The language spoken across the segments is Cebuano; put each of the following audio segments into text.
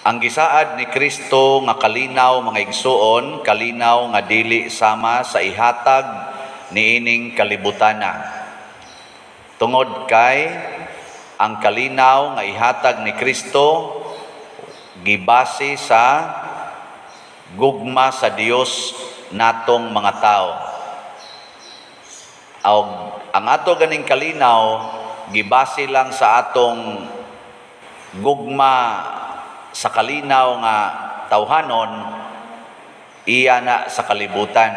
Ang gisaad ni Kristo nga kalinaw, mga igsuon, kalinaw nga dili sama sa ihatag niining kalibutana. Tungod kay ang kalinaw nga ihatag ni Kristo gibase sa gugma sa Dios natong mga tao. Og ang ato ganing kalinaw gibase lang sa atong gugma sa kalinaw nga tawhanon, iya na sa kalibutan.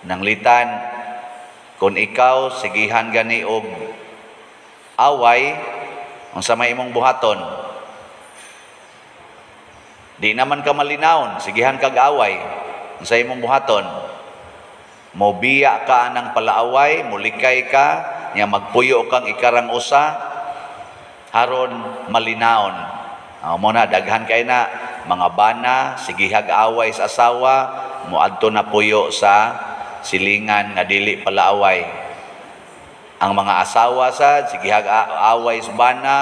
Nanglitan, kung ikaw sigihan gani og away, unsa may imong buhaton? Di naman ka malinawon, sigihan kag away, unsa imong buhaton? Mobiya ka anang palaaway, mulikay ka, nya magpuyo kang ikarang usa, haron malinawon. Mo na daghan kay na mga bana sigihag away sa asawa, moadto na puyo sa silingan nga dili palaaway. Ang mga asawa sad sigihag away sa bana,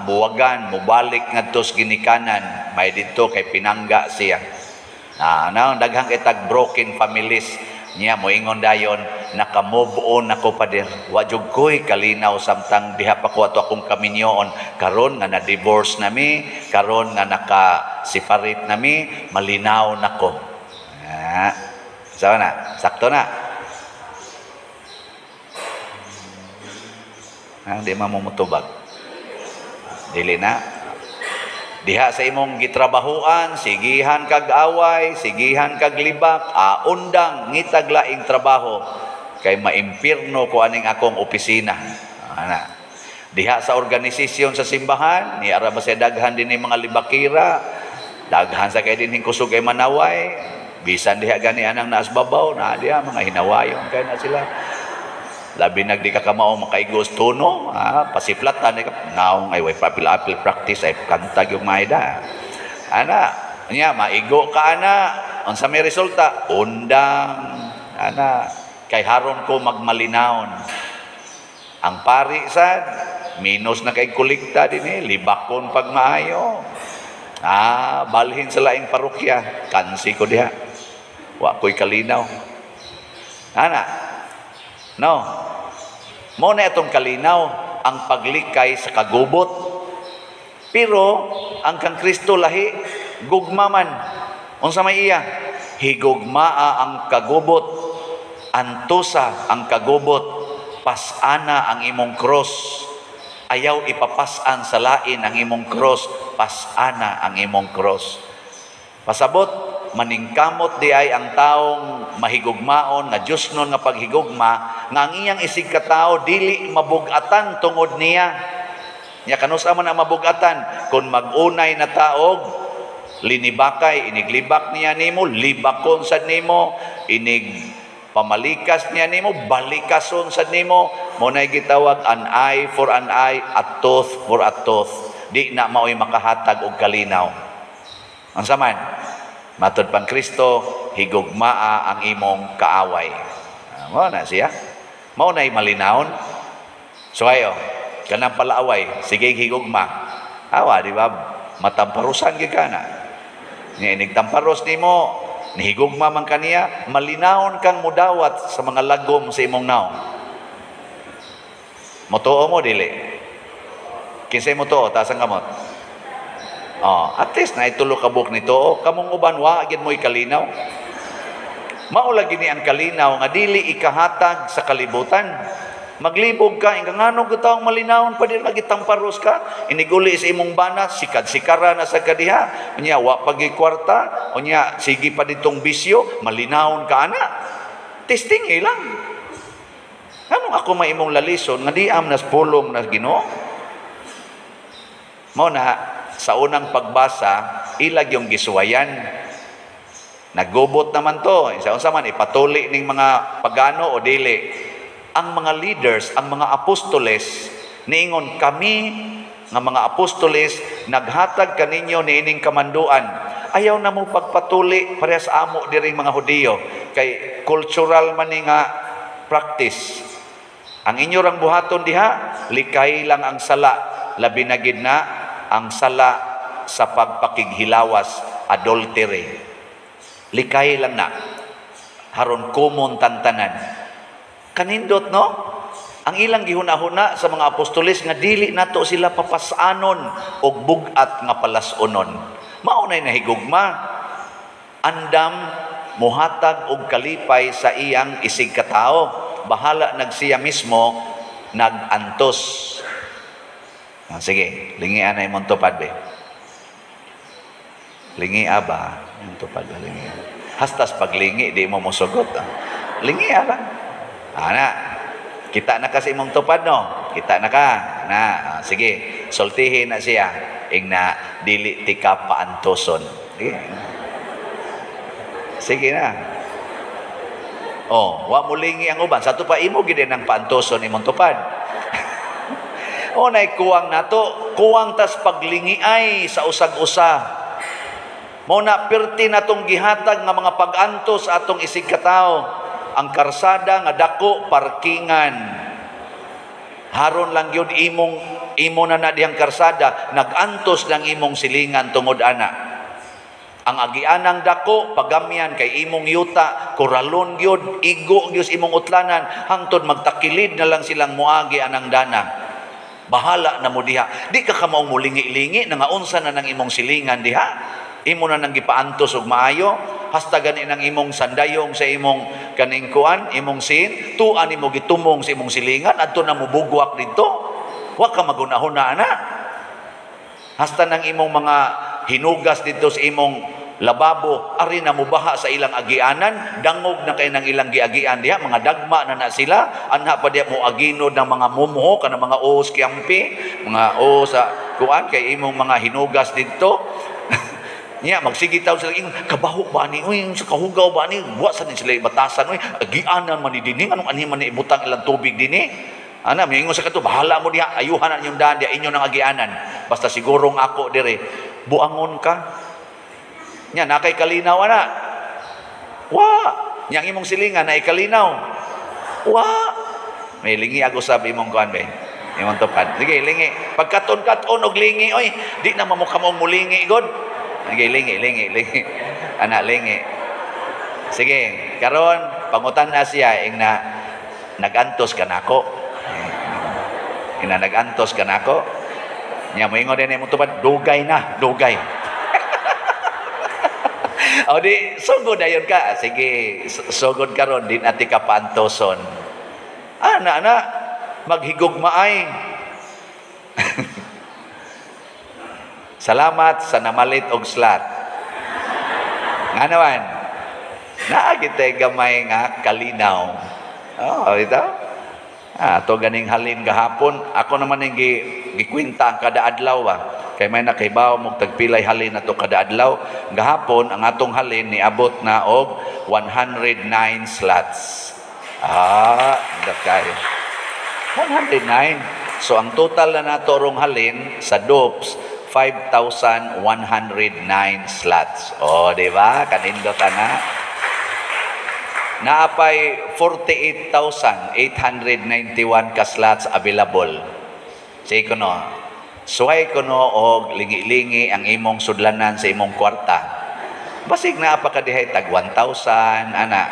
buwagan, mobalik ngadto sa ginikanan, may didto kay pinangga siya. Na daghang kay tag broken families niya, moingon dayon, "Naka-move on ako, pader. Wa jud ko'y kalinaw samtang diha pa ko ato akong kaminyoon. Karon nga na-divorce nami, karon nga naka-separate nami, malinaw nako." So na, sakto na. Di man mo mutubag. Dili na. Diha sa imong gitrabahuan, sigihan kag away, sigihan kag libak, undang ngitag laing trabaho kay maimpirno ko aning akong opisina. Ana. Diha sa organisasyon sa simbahan, ni ara ba sa daghan dinhi mga libakira, daghan sa kay dinhing kusog ay manaway, bisan diha gani anang naas babaw, na diha mga hinawayon kay na sila. Labi nag di ka kamao makaigos tono, pasiplatan ka naong ay way papil-apil practice ay kanta yung maida. Ana, niya maigo ka ana, unsa may resulta? Undang. Ana, kay haron ko magmalinawon. Ang pari sad minus na kay kolekta dinhi, libakon pag maayo. Balhin sa laing parokya, kansi ko diha. Wa ko'y kalinaw. Ana. No. Mao na itong kalinaw, ang paglikay sa kagubot. Pero ang kang Kristo lahi, gugma man. Unsa may iya? Higugmaa ang kagubot, antusa ang kagubot, pasana ang imong cross. Ayaw ipapasan sa lain ang imong cross, pasana ang imong cross. Pasabot, maningkamot di ay ang taong mahigugmaon nga Dios nun nga paghigugma nga ang iyang isig katao dili mabugatan tungod niya. Nya kanus-a man ang mabugatan kung magunay na taog linibakay, iniglibak niya nimo, libakon sad nimo, inig pamalikas niya nimo, balikason sad nimo. Mo nay gitawag an eye for an eye, a tooth for a tooth. Di na maoy makahatag og kalinaw. Unsa man? Matod pang Kristo, higugmaa ang imong kaaway. Mao na siya. Mao na'y malinawon. So ayo, kanang palaaway, sige higugma. Awa, di ba? Matamparusan gyud ka na. Nya inig tamparos nimo, nihigugma man kaniya, malinawon kang mudawat sa mga lagom sa imong naong. Motuo mo dili? Kinsay motuo, taas ang kamot. Oh, at least na itulo ka buok nito. Kamong uban wa gyud mo'y kalinaw. Mao lagi ni ang kalinaw nga dili ikahatag sa kalibutan. Maglibog ka, inga nganong gutawang malinawon pa din lagi tamparos ka, iniguli sa imong bana, sikad-sikara na sa kadiha, unya wa pagi kwarta, unya sige pa ditong bisyo, malinawon ka ana. Testing lang. Anong ako may imong lalison nga di am nas pulong nas Ginoo? Mao na sa unang pagbasa, ilag yung gisuwayan. Naggubot naman to. Sa unsa man ipatuli ning mga pagano o dili. Ang mga leaders, ang mga apostoles, niingon kami nga mga apostoles naghatag kaninyo niining kamanduan. Ayaw na mo pagpatuli parehas amo diring mga Hudiyo kay cultural man ni nga practice. Ang inyo rang buhaton diha, likay lang ang sala, labi na gid na ang sala sa pagpakighilawas, adultery. Likay lang na haron common tantanan. Kanindot, no? Ang ilang gihuna-huna sa mga apostoles nga dili nato sila papasanon og bug-at nga palas-unon. Mao nay nahigugma. Andam muhatag og kalipay sa iyang isig katao, bahala nagsiya mismo nagantos. Ah, sige, lingian na imong tupad be. Lingi ba? Yung tupad ba, lingi. Hastas paglingi, di mo mosugot. Ah. Lingi lang. Ana, kita na kasi imong tupad, no? Kita na ka. Na, ah, sige, sultihin na siya. Ing na dili tika paantoson. Sige. Sige na. Oh, wa mo lingi ang uban. Sa pa imo gid ang paantoson imong tupad. O nay kuwang nato, kuwang tas paglingi ay sa usag-usa. Mao na perti natong gihatag nga mga pag-antos sa atong isig katawo. Ang karsada nga dako parkingan. Haron lang gyud imong imo na na dihang karsada, nagantos lang imong silingan tungod ana. Ang agianang dako pagamyan kay imong yuta, koralon gyud, igo gyud imong utlanan hangtod magtakilid na lang silang moagi anang dana. Bahala na mo diha. Di ka kamaong mulingi-lingi na nga unsa na nang imong silingan diha. Imo na nang gipaantos og maayo, hasta gani nang imong sandayong sa imong kaning kuan, imong sin, tuan nimo gitumong sa imong silingan adto na mobugwak didto. Wa ka magunahuna ana. Hasta nang imong mga hinugas didto sa imong lababo, ari na mubaha sa ilang agianan, dangog na kay nang ilang giagian diha, mga dagma na na sila, anha pa diha mo aginod ng mga mumho, kana mga os kiampi, mga os sa kuan kay imong mga hinugas didto. Nya magsige taw sila ingon, kabaho ba ni, uy, sa kahugaw ba ni, wa sa ni sila ibatasan, uy, agianan man ni dinhi, anong anhi man ni ibutang ilang tubig dinhi? Ana, mingon sa kato, bahala mo diha, ayuhan na inyong daan diha, inyo nang agianan. Basta sigurong ako dire, buangon ka. Nya, nakay kalinaw ana. Wa, nya ang imong silingan na ikalinaw. Wa. May lingi ako sab imong kuan be. Imong tupad. Sige, lingi. Pagkaton-katon og lingi, oy, di na mamukha mong mulingi god. Sige, lingi, lingi, lingi. Ana, lingi. Sige, karon pangutan na siya ing na nagantos ka nako. Ing na nagantos ka nako. Nya moingon din imong tupad, dugay na, dugay. O di, sugod ayon ka. Sige, sugod karon din ati ka paantoson. Ana, ana, maghigugmaay. Salamat sa namalit og slot. Nga naman, naa kitay gamay nga kalinaw. Oh, ito. Ah, to ganing halin gahapon. Ako naman yung gikwinta ang kada adlaw ba. Kay may nakaibaw mong tagpilay halin ato kada adlaw. Gahapon, ang atong halin niabot na og 109 slots. Ah, dakay. 109. So ang total na nato rong halin sa DOPS, 5,109 slots. O, di ba? Kanindot ana. Naapay 48,891 ka slots available. Say ko no, suway ko no og lingi-lingi ang imong sudlanan sa imong kwarta. Basig naa pa ka dihay tag 1,000 ana.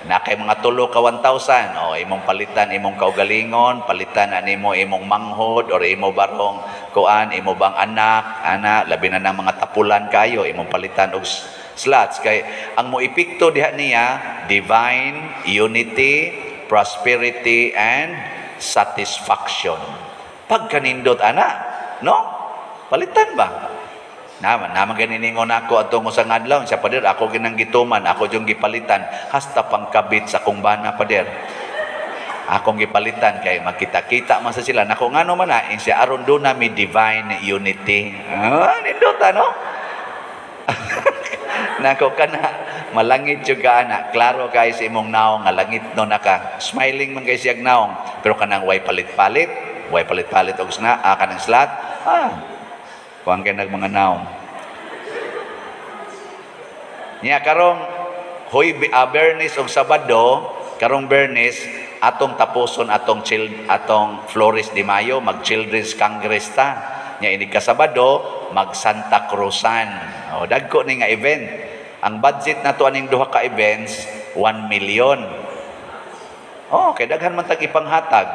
Na kay mga tulo ka 1,000, o imong palitan imong kaugalingon, palitan animo imong manghod or imo barong kuan, imo bang anak, ana, labi na ng mga tapulan kayo, imong palitan og slots kay ang mo epekto diha niya divine unity, prosperity and satisfaction. Pagkanindot ana, no? Palitan ba? Naman, naman ganiningon ako atong usang adlaw, siya pader, ako ginang gituman, ako yung gipalitan, hasta pangkabit sa kong bana pader. Akong gipalitan kay magkita-kita man sa sila. Nako ngano man na, siya aron do na may divine unity. Ah, nindot ano? Nako kana malangit jud ka ana, klaro kay sa imong naong nga langit no naka. Smiling man kay siyag naong, pero kanang way palit-palit, way palit-palit og sna, kanang slot. Ah. Kuang kay nag mga naong. Nya karong hoy Bernis og Sabado, karong Bernis atong tapuson atong child atong Flores de Mayo, mag Children's Congress ta. Nya inig ka Sabado mag Santa Cruzan. O, dagko ni nga event. Ang budget nato aning duha ka events, 1 million. Oh, kay daghan man tag ipanghatag.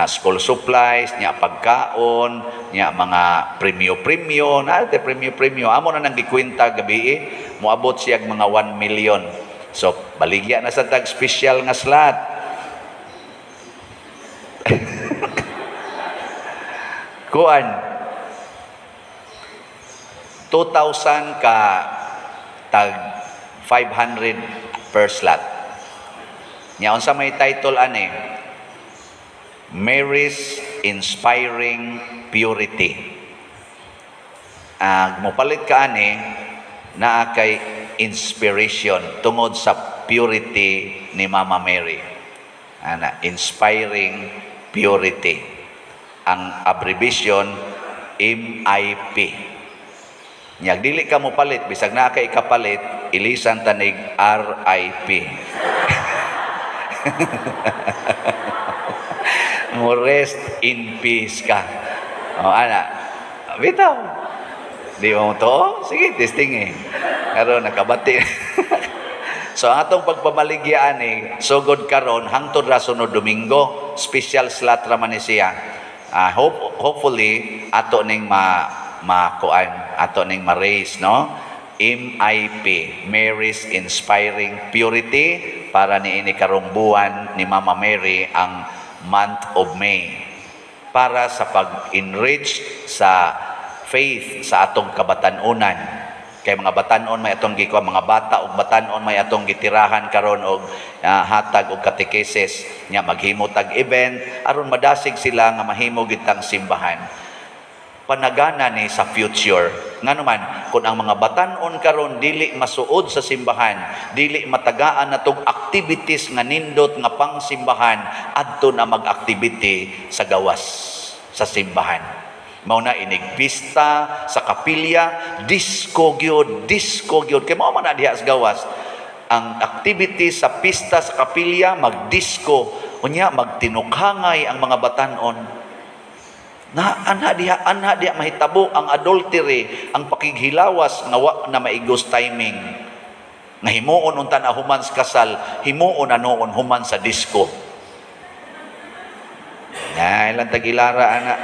School supplies, nya pagkaon, nya mga premyo-premyo, na te premyo-premyo. Amo na nang gikwenta gabi eh, moabot siya mga 1 million. So, baligya na sa tag special nga slot. Kuan 2,000 ka tag 500 per slot. Nya unsa may title ani? Mary's Inspiring Purity. Mopalit ka ani, naa kay inspiration tungod sa purity ni Mama Mary. Ana, Inspiring Purity. Ang abbreviation MIP. Nya dili ka mo palit, bisag naa kay kapalit, ilisan tanig RIP. Mo rest in peace ka. O ana, bitaw. Di mo to? Sige, testing eh. Pero nakabati. So ang atong pagpamaligya ani, sugod karon hangtod ra sunod Domingo, special slot ra man ni siya. Hopefully ato ning ma makuan, ato ning ma-raise, no? MIP, Mary's Inspiring Purity, para niini karong buwan ni Mama Mary, ang month of May, para sa pag-enrich sa faith sa atong kabatan-unan. Kay mga batan-on may atong gikuha, mga bata og batan-on may atong gitirahan karon og hatag og katekesis nya maghimo tag event aron madasig sila nga mahimo gitang simbahan. Panagana ni sa future. Ngano man, kung ang mga batan-on karon dili masuod sa simbahan, dili matagaan natong activities nga nindot nga pangsimbahan, adto na mag-activity sa gawas sa simbahan. Mao na inig pista sa kapilya, disco gyud, disco gyud. Kay mao man na diha sa gawas. Ang activity sa pista sa kapilya, mag-disco, unya magtinukhangay ang mga batan-on. Na anha diha mahitabo ang adultery, ang pakighilawas nga wa na maigos timing. Nga himuon unta na human sa kasal, himuon na noon human sa disco. Na ilang tagilara ana.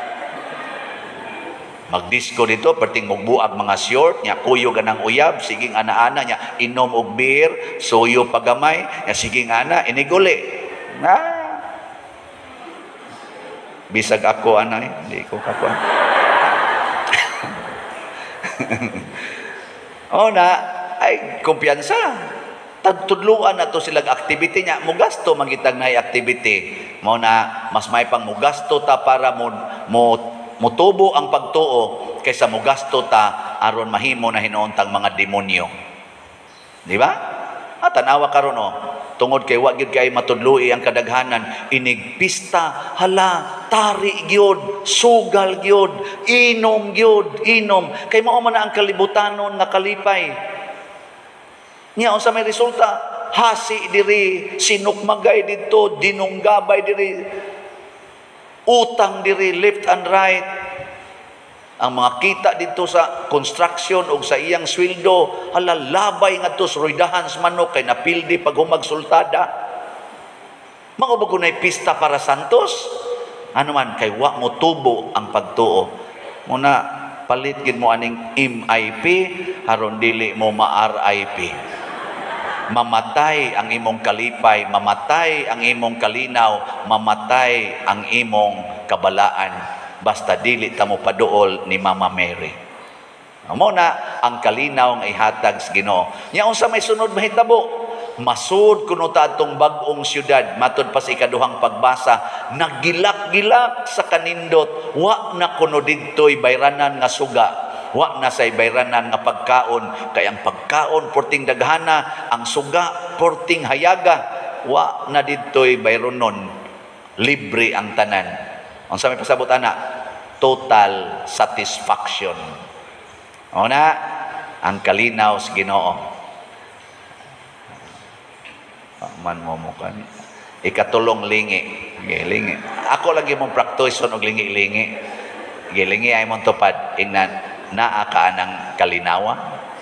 Magdisco dito, perting mugbuag mga short, nya kuyog anang uyab, siging ana-ana nya inom og beer, suyo pagamay, nya siging ana iniguli. Na bisag ako anay, hindi ko kakuan. O na, ay kumpiyansa. Tagtudluan na to silang activity niya. Mugasto mangitag na activity. Mao na, mas may pang mugasto ta para mo, mo mutubo ang pagtuo kaysa mugasto ta aron mahimo na hinuontang mga demonyo. Di ba? Ah, tanawa karon oh. Tungod kay wa gyud kay matudloi ang kadaghanan, inig pista, hala, tari gyud, sugal gyud, inom gyud, inom. Kay mao man na ang kalibutanon nga kalipay. Nya unsa may resulta? Hasi diri, sinukmagay didto, dinunggabay diri, utang diri left and right. Ang mga kita dito sa construction o sa iyang sweldo, hala, labay ngadto sa roydahan sa manok kay napildi pag humagsultada. Mga ba kunay pista para santos? Ano man, kay wa mo tubo ang pagtuo. Muna, palit gid mo aning MIP, haron dili mo ma-RIP. Mamatay ang imong kalipay, mamatay ang imong kalinaw, mamatay ang imong kabalaan. Basta dili ta mo paduol ni Mama Mary. Mao na ang kalinaw nga ihatag sa Ginoo. Nya unsa may sunod mahitabo? Masud kuno ta atong bag-ong syudad, matud pa sa ikaduhang pagbasa, nagilak-gilak sa kanindot, wa na kuno didtoy bayranan nga suga, wa na say bayranan nga pagkaon, kay ang pagkaon porting daghana, ang suga porting hayaga, wa na didtoy bayronon, libre ang tanan. Unsa may pasabot ana? Total satisfaction. O na, ang kalinaw sa Ginoo. Man mo mo kan. Ikatulong lingi. Okay, lingi. Ako lagi mong practice og lingi-lingi. Gilingi ay mong tupad, ingnan naa ka ng kalinawa.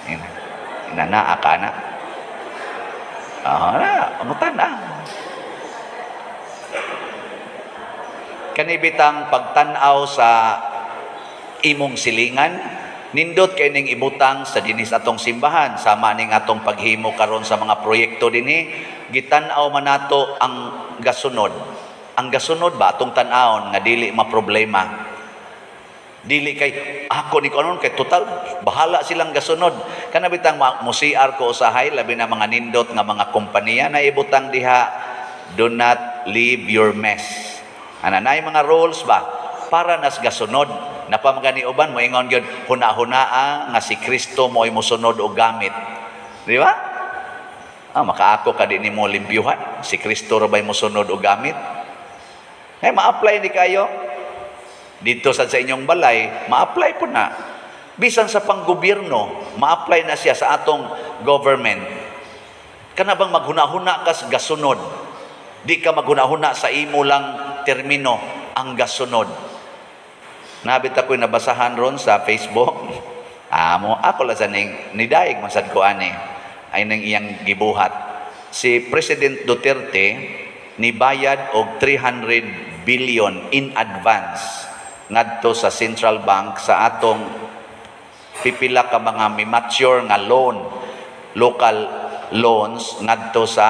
Ingnan naa ka na. Ah, na, amutan na. Kanibitang pagtan-aw sa imong silingan, nindot kay ning ibutang sa dinis atong simbahan, sama ning atong paghimo karon sa mga proyekto dinhi, gitan-aw man nato ang gasunod. Ang gasunod ba atong tan-awon nga dili maproblema. Dili kay ako ni kanon kay total bahala silang gasunod. Kana bitang mo-CR ko usahay, labi na mga nindot nga mga kompanya na ibutang diha, do not leave your mess. Ana nay mga rules ba para nas gasunod. Napamagani uban moingon gyud huna-hunaa nga si Kristo mo'y mosunod og gamit. Di ba? Ah, makaako ka di nimo limpyuhan, si Kristo ra bay mosunod og gamit. Eh, ma-apply ni kayo dito sa inyong balay, ma-apply po na. Bisan sa panggobyerno, ma-apply na siya sa atong government. Kana bang maghuna-huna ka sa gasunod? Di ka maghuna-huna sa imo lang termino, ang gasunod. Nabit ako'y nabasahan ron sa Facebook. Amo, ako lang sa ning, nidaig masad ko ani, ay nang iyang gibuhat. Si President Duterte nibayad og 300 billion in advance ngadto sa Central Bank sa atong pipila ka mga mi-mature nga loan, local loans ngadto sa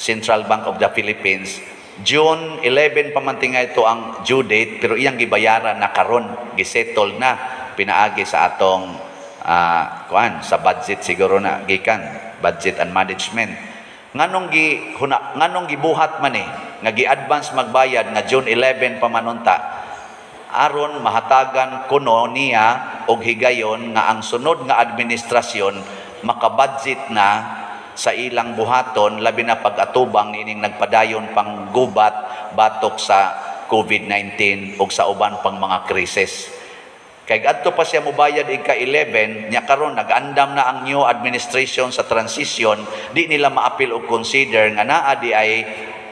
Central Bank of the Philippines. June 11 pa man tinga ito ang due date, pero iyang gibayaran na karon, gisettle na pinaagi sa atong kuan sa budget siguro na gikan budget and management. Nganong gi huna, nganong gibuhat man eh nga gi-advance magbayad nga June 11 pa man unta, aron mahatagan kuno niya og higayon nga ang sunod nga administrasyon makabudget na sa ilang buhaton, labi na pag-atubang niining nagpadayon pang gubat batok sa COVID-19 ug sa uban pang mga krisis. Kay adto pa siya mobayad ika-11 nya karon nag-andam na ang new administration sa transition, di nila maapil og consider nga naa di ay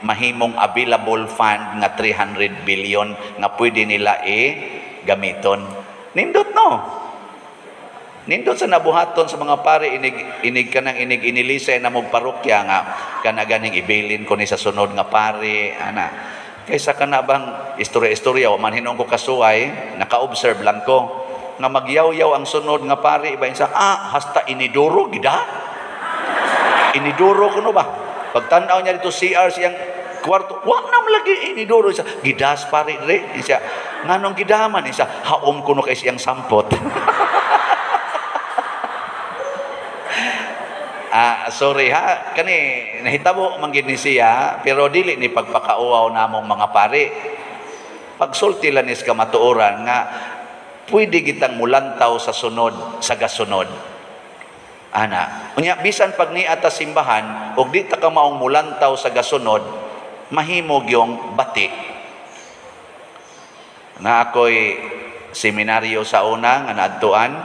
mahimong available fund nga 300 billion nga pwede nila i-gamiton. Nindot no? Nindot sa nabuhaton sa mga pare, inig inig kanang inig inilisay na mong parokya nga kana ganing ibilin ko ni sa sunod nga pare ana. Kaysa kana bang istorya-istorya wa man hinuon ko kasuway, naka-observe lang ko nga magyaw-yaw ang sunod nga pare iba sa hasta inidoro gida. Inidoro kuno ba? Pagtan-aw niya dito CR siyang kwarto, wa na lagi inidoro siya. Gidas pare dire siya. Nganong gidaman siya, haom kuno kay siyang sampot. Sorry ha, kani nahitabo man gid ni siya, pero dili ni pagpakauaw namong mga pare. Pagsulti lang nis kamatuoran nga pwede kitang mulantaw sa sunod, sa gasunod. Ana, unya bisan pag niata simbahan og di ta ka maong mulantaw sa gasunod, mahimog yung bati. Na ako'y seminaryo sa una nga naadtuan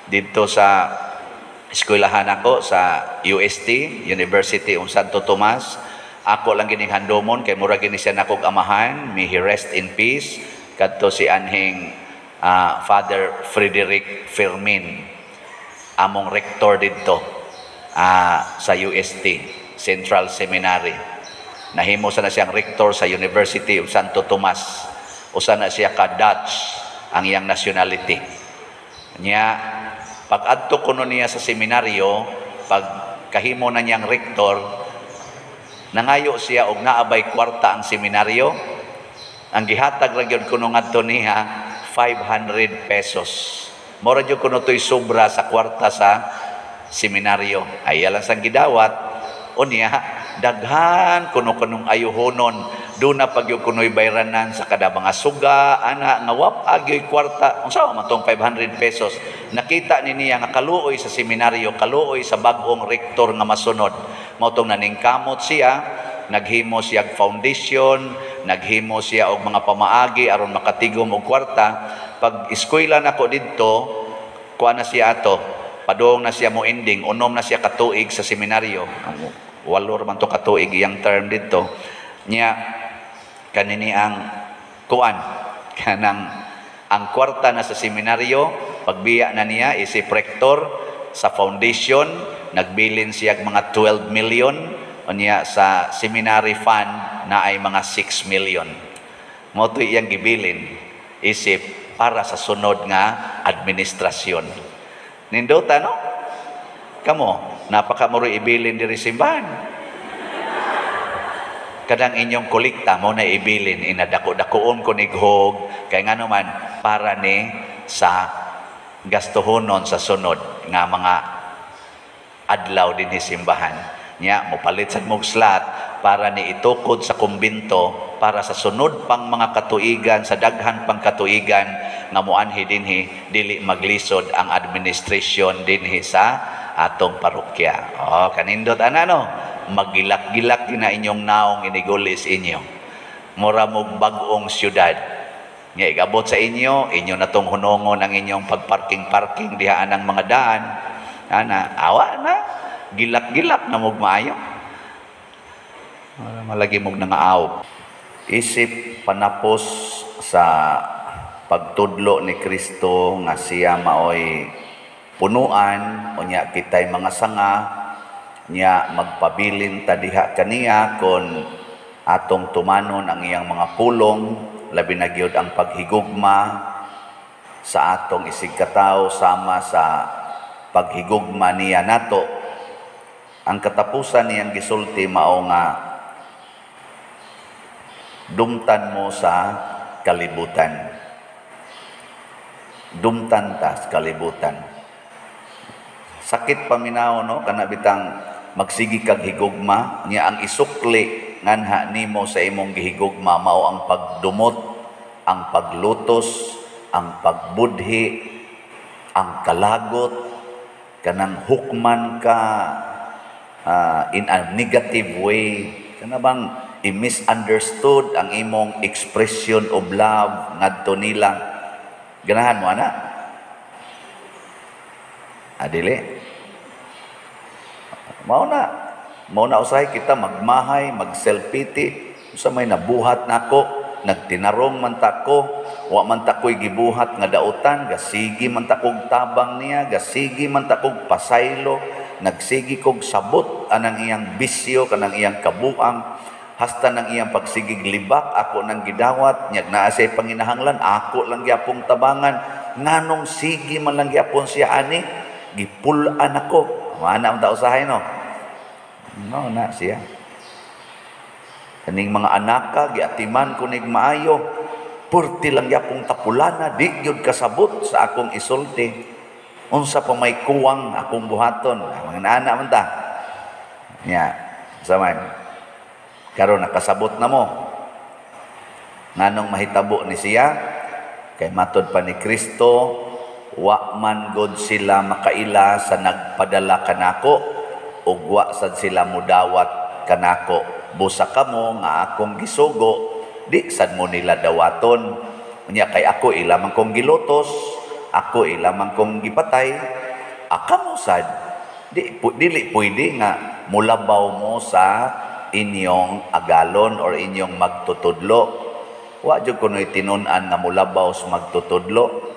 didto sa eskwelahan ako sa UST, University of Santo Tomas. Ako lang gining handomon kay mura gini siya nakog amahan, may he rest in peace, kadto si anhing Father Frederick Fermin, among rector didto sa UST, Central Seminary. Nahimo sa na siyang rector sa University of Santo Tomas. Usa na siya ka Dutch ang iyang nationality. Nya pag-adto kuno niya sa seminaryo, pag kahimo na niyang rektor, nangayo siya og naabay kwarta ang seminaryo. Ang gihatag ra gyud kuno ngadto niya 500 pesos. Mora gyud kuno toy sobra sa kwarta sa seminaryo. Ay lang sang gidawat unya daghan kuno kunong ayuhonon. Doon na pag yung kuno'y bayranan sa kada mga suga, ana, nga wap agyo'y kwarta. Unsa man tong 500 pesos? Nakita ni niya nga kaluoy sa seminaryo, kaluoy sa bag-ong rektor nga masunod. Mao tong naningkamot siya, naghimo siya og foundation, naghimo siya og mga pamaagi aron makatigom og kwarta. Pag eskwela nako didto, kuha na siya ato, padung na siya mo ending, unom na siya katuig sa seminaryo. Walo ra man to katuig iyang term didto. Nya kanini ang kuan kanang Ang kwarta na sa seminaryo, pagbiya na niya isip rektor sa foundation, nagbilin siya mga 12 million, unya sa seminary fund na ay mga 6 million. Mao to iyang gibilin isip para sa sunod nga administrasyon. Nindota, no? Kamo, napaka mo ibilin diri simbahan. Kadang inyong kolekta mo na ibilin, inadako-dakoon ko nighog, kay ngano man, para ni sa gastuhonon sa sunod nga mga adlaw dinhi simbahan. Nya mopalit sad mog slot para ni itukod sa kumbento para sa sunod pang mga katuigan, sa daghan pang katuigan nga moanhi dinhi, dili maglisod ang administration dinhi sa atong parokya. Oh, kanindot ana, no? Magilak-gilak na inyong naong inigulis inyo. Mura mog bag-ong syudad. Nga igabot sa inyo, inyo na tong hunongon ang inyong pagparking-parking diha anang mga daan. Ana, awa na. Gilak-gilak na mog maayo. Malagi mog nangaaw. Isip panapos sa pagtudlo ni Kristo nga siya maoy punuan, unya kitay mga sanga, nya magpabilin ta diha kaniya kon atong tumanon ang iyang mga pulong, labi na gyud ang paghigugma sa atong isigkatawo sama sa paghigugma niya nato. Ang katapusan niyang gisulti mao nga dumtan mo sa kalibutan. Dumtan ta sa kalibutan. Sakit paminaw, no, kana bitang magsigi kag higugma niya, ang isukli nganha nimo sa imong gihigugma mao ang pagdumot, ang paglutos, ang pagbudhi, ang kalagot, kanang hukman ka in a negative way, kana bang i-misunderstood ang imong expression of love ngadto nila. Ganahan mo ana? Adili. Mao na. Mao na usahay kita magmahay, mag-self-pity. Usa may nabuhat nako, nagtinarong man ta ko, wa man ta ko'y gibuhat nga dautan, gasigi man ta kog tabang niya, gasigi man ta kog pasaylo, nagsigi kog sabot anang iyang bisyo, kanang iyang kabuang, hasta nang iyang pagsigig libak, ako nang gidawat, nyag naa siya'y panginahanglan, ako lang gyapong tabangan, nganong sige man lang gyapon siya ani, gipul-an ako. Mana ang usahay, no? No na siya. Kaning mga anaka, giatiman ko nig maayo, purti lang gyapong tapulana, di gyud kasabot sa akong isulti. Unsa pa may kuwang akong buhaton? Mga anak man ta. Nya, saman. Karon nakasabot na mo. Nganong mahitabo ni siya? Kay matod pa ni Kristo, wa man god sila makaila sa nagpadala kanako, ug wa sad sila mudawat kanako. Busa kamo nga akong gisugo, di sad mo nila dawaton. Unya kay ako ila man kong gilutos, ako ila man kong gipatay, akamo sad di dili pwede nga mulabaw mo sa inyong agalon or inyong magtutudlo. Wa jud kunoy tinun-an nga mulabaw sa magtutudlo.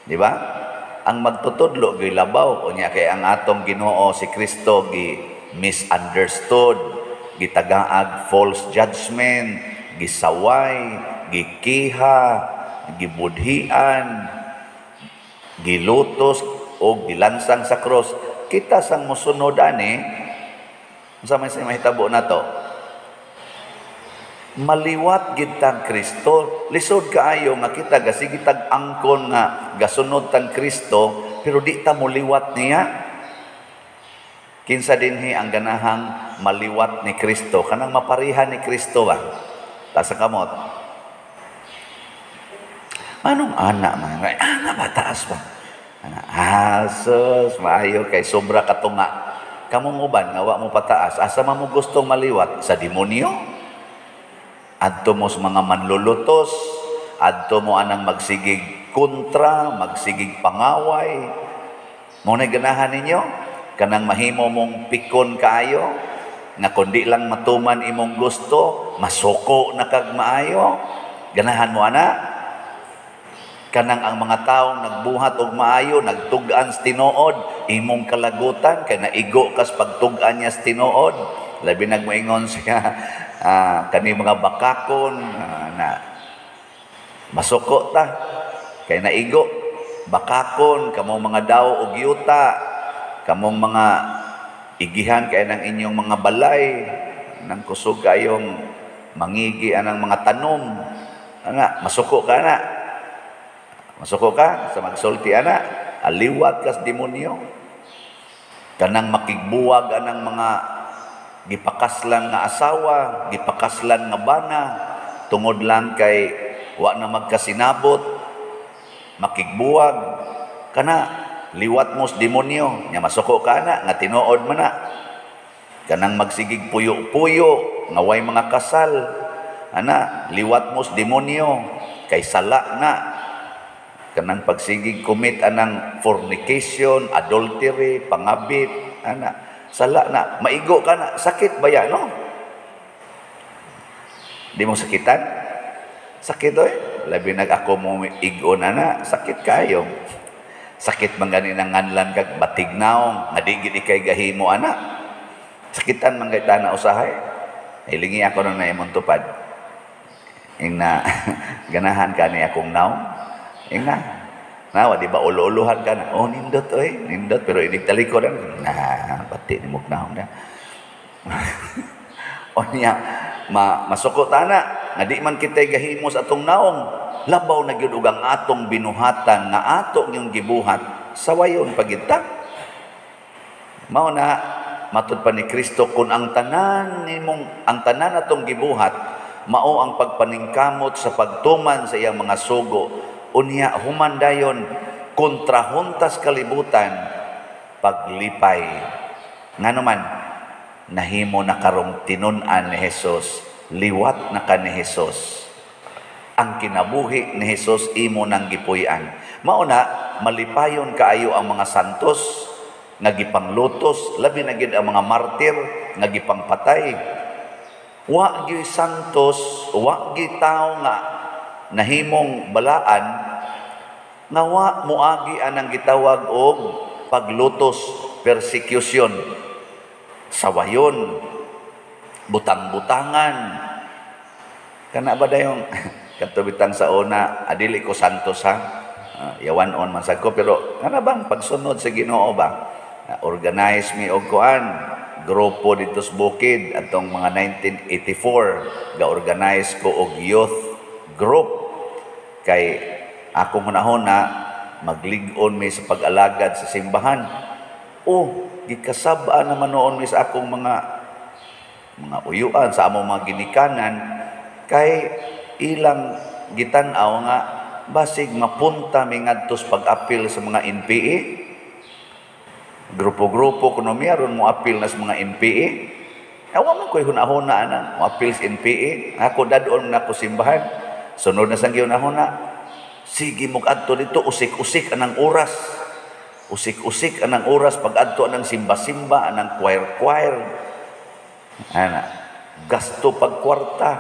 Di ba? Ang magtutudlo gyud labaw. Unya kay ang atong Ginoo si Kristo gi misunderstood, gitagaag false judgment, gisaway, gikiha, gibudhian, gilutos o gilansang sa cross. Kita sang mosunod ani, unsa may mahitabo nato? Maliwat gid tang Kristo. Lisod kaayo nga kita gasigi tag angkon nga gasunod tang Kristo, pero di ta moliwat niya. Kinsa dinhi ang ganahang maliwat ni Kristo? Kanang maparihan ni Kristo ba? Taas ang kamot. Anong ana man? Ana ba? Taas ba? Ana, sus, maayo kay sobra katunga. Kamong uban nga wa mo pataas, asa man mo gustong maliwat? Sa demonyo? Adto mo sa mga manlulutos, adto mo anang magsigig kontra, magsigig pangaway. Mo na ganahan ninyo? Kanang mahimo mong pikon kaayo, nga kundi lang matuman imong gusto, masuko na kag maayo. Ganahan mo ana? Kanang ang mga taong nagbuhat og maayo, nagtug-an sa tinuod, imong kalagutan kay naigo kas pagtug-an niya sa tinuod. Labi nagmoingon siya kani mga bakakon na masuko ta kay naigo bakakon kamong mga daw og yuta, kamong mga igihan kay ng inyong mga balay nang kusog kayong mangigi anang mga tanom ana, masuko ka na. Masuko ka sa magsulti ana, aliwat kas demonyo. Kanang makigbuwag anang mga gipakaslan nga asawa, gipakaslan nga bana, tungod lang kay wa na magkasinabot, makigbuwag kana, liwat mo sa demonyo. Nya masuko ka na nga tinuod man na. Kanang magsigig puyo-puyo nga way mga kasal ana, liwat mo sa demonyo kay sala na. Kanang pagsigig commit anang fornication, adultery, pangabit ana, sala na, maigo ka na, sakit ba yan, no? Di mo sakitan? Sakit oy. Labi nag ako mo igo na na, sakit kayo. Sakit man gani nang nganlan kag batig naong, nga di gid ikay gahimo ana. Sakitan man kay tana usahay. Hilingi ako na imong tupad. Ing na ganahan ka ni akong naong. Ing na. Nawa, di ba ulo-uluhan ka na? Oh, nindot oy, nindot pero inig talikod na, pati ni mong naong na. O niya, masuko ta na, nga di man kita'y gahimo sa atong naong, labaw na gyud og ang atong binuhatan nga ato yung gibuhat, sawayon pagita. Mao na, matud pa ni Kristo, kung ang tanan nimong, ang tanan atong gibuhat, mao ang pagpaningkamot sa pagtuman sa iyang mga sugo, unya human dayon kontrahuntas kalibutan, paglipay. Ngano man, nahimo na karong tinun-an ni Jesus, liwat na ka ni Jesus. Ang kinabuhi ni Jesus imo nang gipuy-an. Mao na malipayon kaayo ang mga santos nga gipanglutos, labi na gid ang mga martir nga gipangpatay. Wa gyud santos, wa gyud tawo nga nahimong balaan nga wa moagi anang gitawag og paglutos, persecution, sawayon, butang-butangan. Kana ba dayong katubitang sa una, adili ko santos ha, yawan on man sad ko, pero kana bang pagsunod sa Ginoo ba? Organize mi og kuan, grupo dito sa bukid atong mga 1984, ga-organize ko og youth group kay akong hunahuna maglig-on mi sa pag-alagad sa simbahan. Oh, gikasab-an naman noon mi sa akong mga uyuan sa among mga ginikanan kay ilang gitan-aw nga basig mapunta mi ngadto sa pag-apil sa mga NPA. Grupo-grupo kuno mi aron mo apil na sa mga NPA. Awa man ko'y hunahuna ana mo apil sa NPA. Ako dadon na ko simbahan. Sunod na sang gihunahuna. Sige mo adto dito, usik-usik anang oras. Usik-usik anang oras pag adto anang simba-simba, anang choir-choir. Ana, gasto pag kwarta.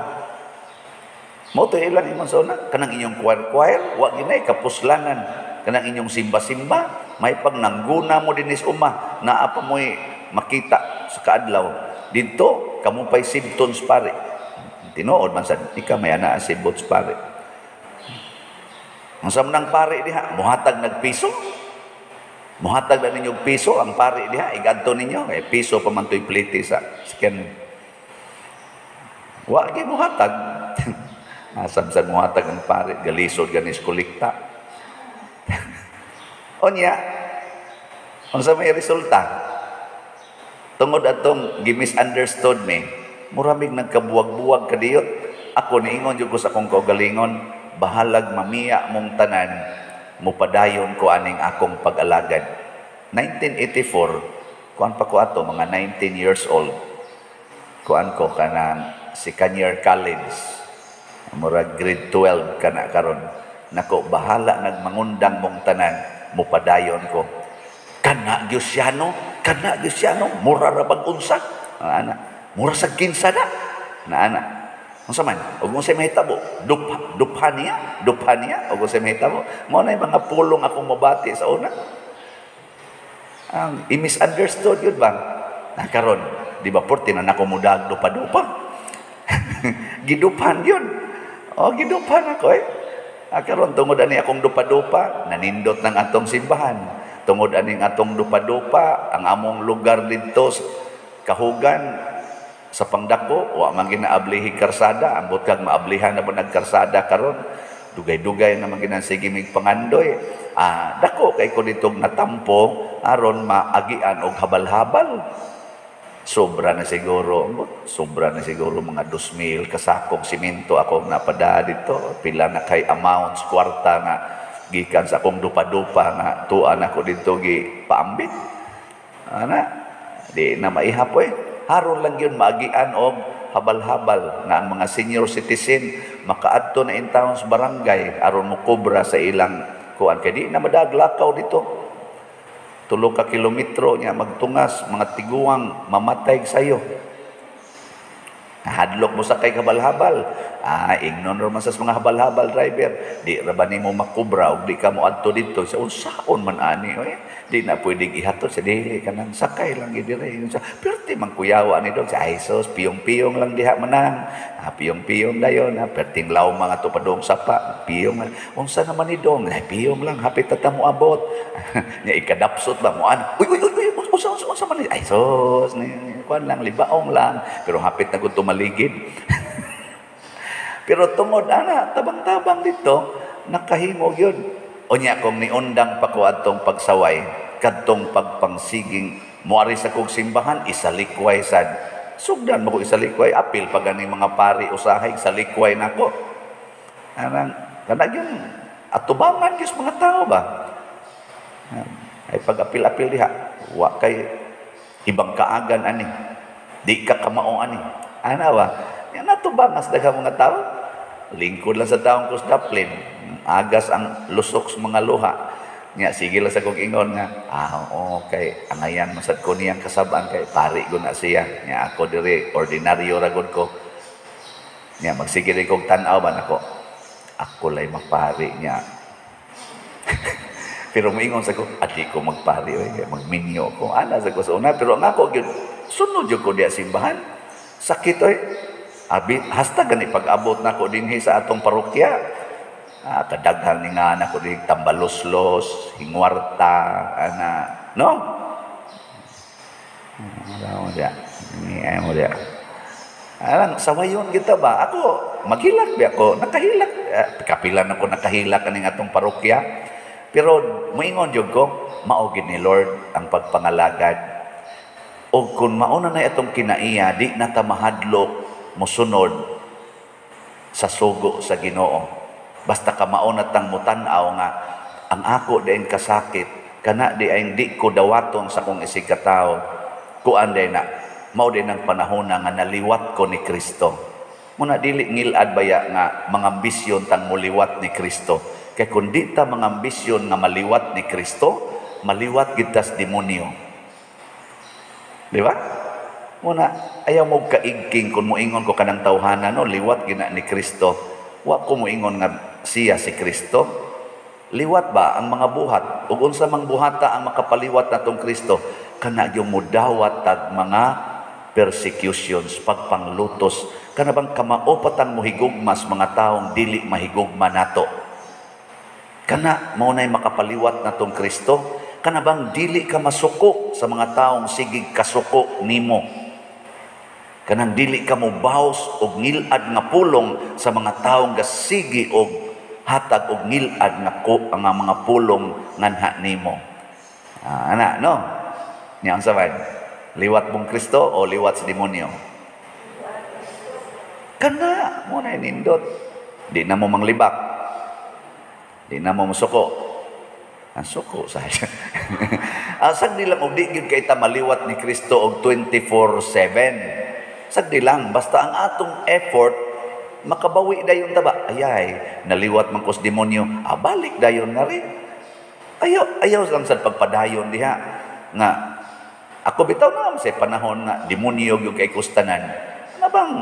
Mo to ilang imong sa una, kanang inyong choir-choir, wa ginay kapuslanan. Kanang inyong simba-simba, may pag nangguna mo dinis uma, naa pa mo'y makita sa kaadlaw. Dito, kamo pa'y symptoms pare. Tinuod man sad, ika may ana symptoms pare. Ang sa nang pare diha, muhatag nagpiso. Muhatag na ninyo piso ang pare diha, igadto ninyo, eh piso pa man to'y plite sa scan. Wa gyud muhatag. Asam sa muhatag ang pare, galisod ganis kolekta. Onya, unsa may resulta? Tungod atong gi-misunderstood me, muramig nagkabuwag-buwag kadiyot. Ako niingon jud ko sa akong kaugalingon, bahalag mamiya mong tanan, mupadayon ko aning akong pag-alagad. 1984, kuan pa ko ato, mga 19 years old. Kuan ko kanang second year college. Murag grade 12 kana karon. Nako, bahala nagmangundang mong tanan, mupadayon ko. Kana gyud siya no, kana gyud siya no, mura ra bag unsa. Ana, mura sa kinsa na. Na ana. Unsa man? Ug unsay mahitabo? Dupha, dupha niya, dupha niya, ug unsay mahitabo? Mao na mga pulong akong mabati sa una. Ang i-misunderstood yun ba? Na karon, di ba porte na nako mudag dupa-dupa? Giduphan yun. Oh, giduphan ako eh. Ah, karon tungod ani akong dupa-dupa, nanindot ng atong simbahan. Tungod aning atong dupa-dupa, ang among lugar didto kahugan sa pangdako, wa man ginaablihi karsada, ambot kag maablihan na ba nagkarsada karon. Dugay-dugay na man ginasige mig pangandoy. Ah, dako kay ko ditong natampo aron maagian og habal-habal. Sobra na siguro, sobra na siguro mga 2,000 kasakong simento ako napada dito. Pila na kay amounts kwarta nga gikan sa akong dupa-dupa nga tuan ako dito gi paambit. Ana, di na maihap eh. Haron lang yun maagian og habal-habal nga ang mga senior citizen makaadto na in town sa barangay aron mo kobra sa ilang kuan kay di na madaglakaw dito. 3 ka kilometro niya magtungas mga tiguang mamatay sayo. Nahadlok mo sa kay habal-habal. Ah, ingnon ra man sa mga habal-habal driver. Di ra ba nimo makubra og di ka mo adto didto sa unsaon man ani oy. Di na pwedeng ihatod sa dili kanang sakay lang gid dire. Sa perti man kuyawa ni dog sa ay sos piyong-piyong lang diha manang. Ah, piyong-piyong dayon ha, perting law mga tupadong sapa, piyong. Unsa naman ni dong? Ay, piyong lang hapit ta mo abot. Nya ikadapsot ba mo an. Uy uy uy, unsa unsa unsa man ni? Ay sos, ni kuan lang, libaong lang, pero hapit na gud tumaligid. Pero tungod ana tabang-tabang dito nakahimo gyud. Unya kung niundang pa ko adtong pagsaway, kadtong pagpangsiging moari sa kog simbahan isalikway sad. Sugdan mo ko isalikway, apil pa gani mga pari usahay salikway nako. Anang kana gyud atubangan gyud mga tao ba. Ay pag-apil-apil diha, wa kay ibang kaagan ani. Di ka kamao ani. Ana ba? Yan natubangas daghang mga tao. Lingkod lang sa taong kus daplin. Agas ang lusok sa mga luha. Nya sige lang sa kong ingon nga, ah, okay, angayan masad ko niyang kasabaan kay pari ko na siya. Nya ako diri ordinaryo ra gud ko. Nya magsige rin kog tan-aw ba nako. Ako lay mapari niya. Pero moingon sa ko, adi ko magpari oy, magminyo ko. Ana sa ko sa una, pero ang ako gyud sunod gyud ko diya simbahan. Sakit oy. Abi hasta gani pag-abot nako dinhi sa atong parokya. Ah, kadaghan ni nga nako dinhi tambaloslos, hingwarta, ana, no? Wala mo diya. Ni ay mo diya. Alang, sawayon kita ba? Ako, maghilak bi ako. Nakahilak. Eh, kapilan ako nakahilak kaning atong parokya. Pero moingon jud ko, mao gid ni Lord ang pagpangalagad. O kung mauna na itong kinaiya, di na ta mahadlok mosunod sa sugo sa Ginoo. Basta ka mauna tang mutan-aw nga ang ako diin kasakit, kana di ay di ko dawaton sa kong isig katawo. Kuan day na, mao din ang panahon na nga naliwat ko ni Kristo. Muna dili ngilad baya nga mga ambisyon tang muliwat ni Kristo. Kay kung di ta mga ambisyon nga maliwat ni Kristo, maliwat gid tas demonyo. Di ba? Muna, ayaw mo kaigking kung moingon ko kanang tawhana, no, liwat gina ni Kristo. Wa ko moingon nga siya si Kristo. Liwat ba ang mga buhat? Ug unsa mang buhata ang makapaliwat natong Kristo? Kana yung mudawat tag mga persecutions, pagpanglutos. Kana bang kamao patang mohigugmas mga taong dili mahigugma nato? Kana mao nay makapaliwat natong Kristo? Kana bang dili ka masuko sa mga taong sigig kasuko nimo? Kanang dili ka mobaws og ngilad nga pulong sa mga taong gasigi og hatag og ngilad nga ko ang mga pulong nganha nimo. Ah, ana no? Nya ang sabay. Liwat mong Kristo o liwat sa demonyo? Kana mo na nindot. Di na mo manglibak. Di na mo musuko. Ang suko sa Sagdi lang og di gyud kay ta maliwat ni Kristo og 24/7. Sagdi lang basta ang atong effort makabawi dayon ta ba? Ayay, naliwat man kos demonyo, ah, balik dayon nga rin. Ayaw, ayaw lang sa pagpadayon diha nga ako bitaw na sa panahon nga demonyo gyud kay kustanan. Ano bang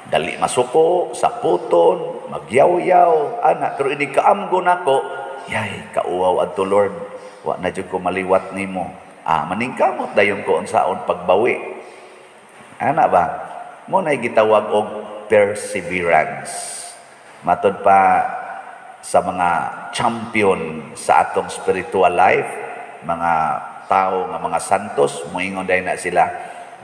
Dali masuko, saputon, magyaw-yaw, ana, pero ini kaamgo nako, yay, kauwaw adto Lord, wa na jud ko maliwat nimo. Ah, maningkamot dayon ko unsaon pagbawi. Ana ba? Mo na gitawag og perseverance. Matod pa sa mga champion sa atong spiritual life, mga tao nga mga santos, moingon dahil na sila,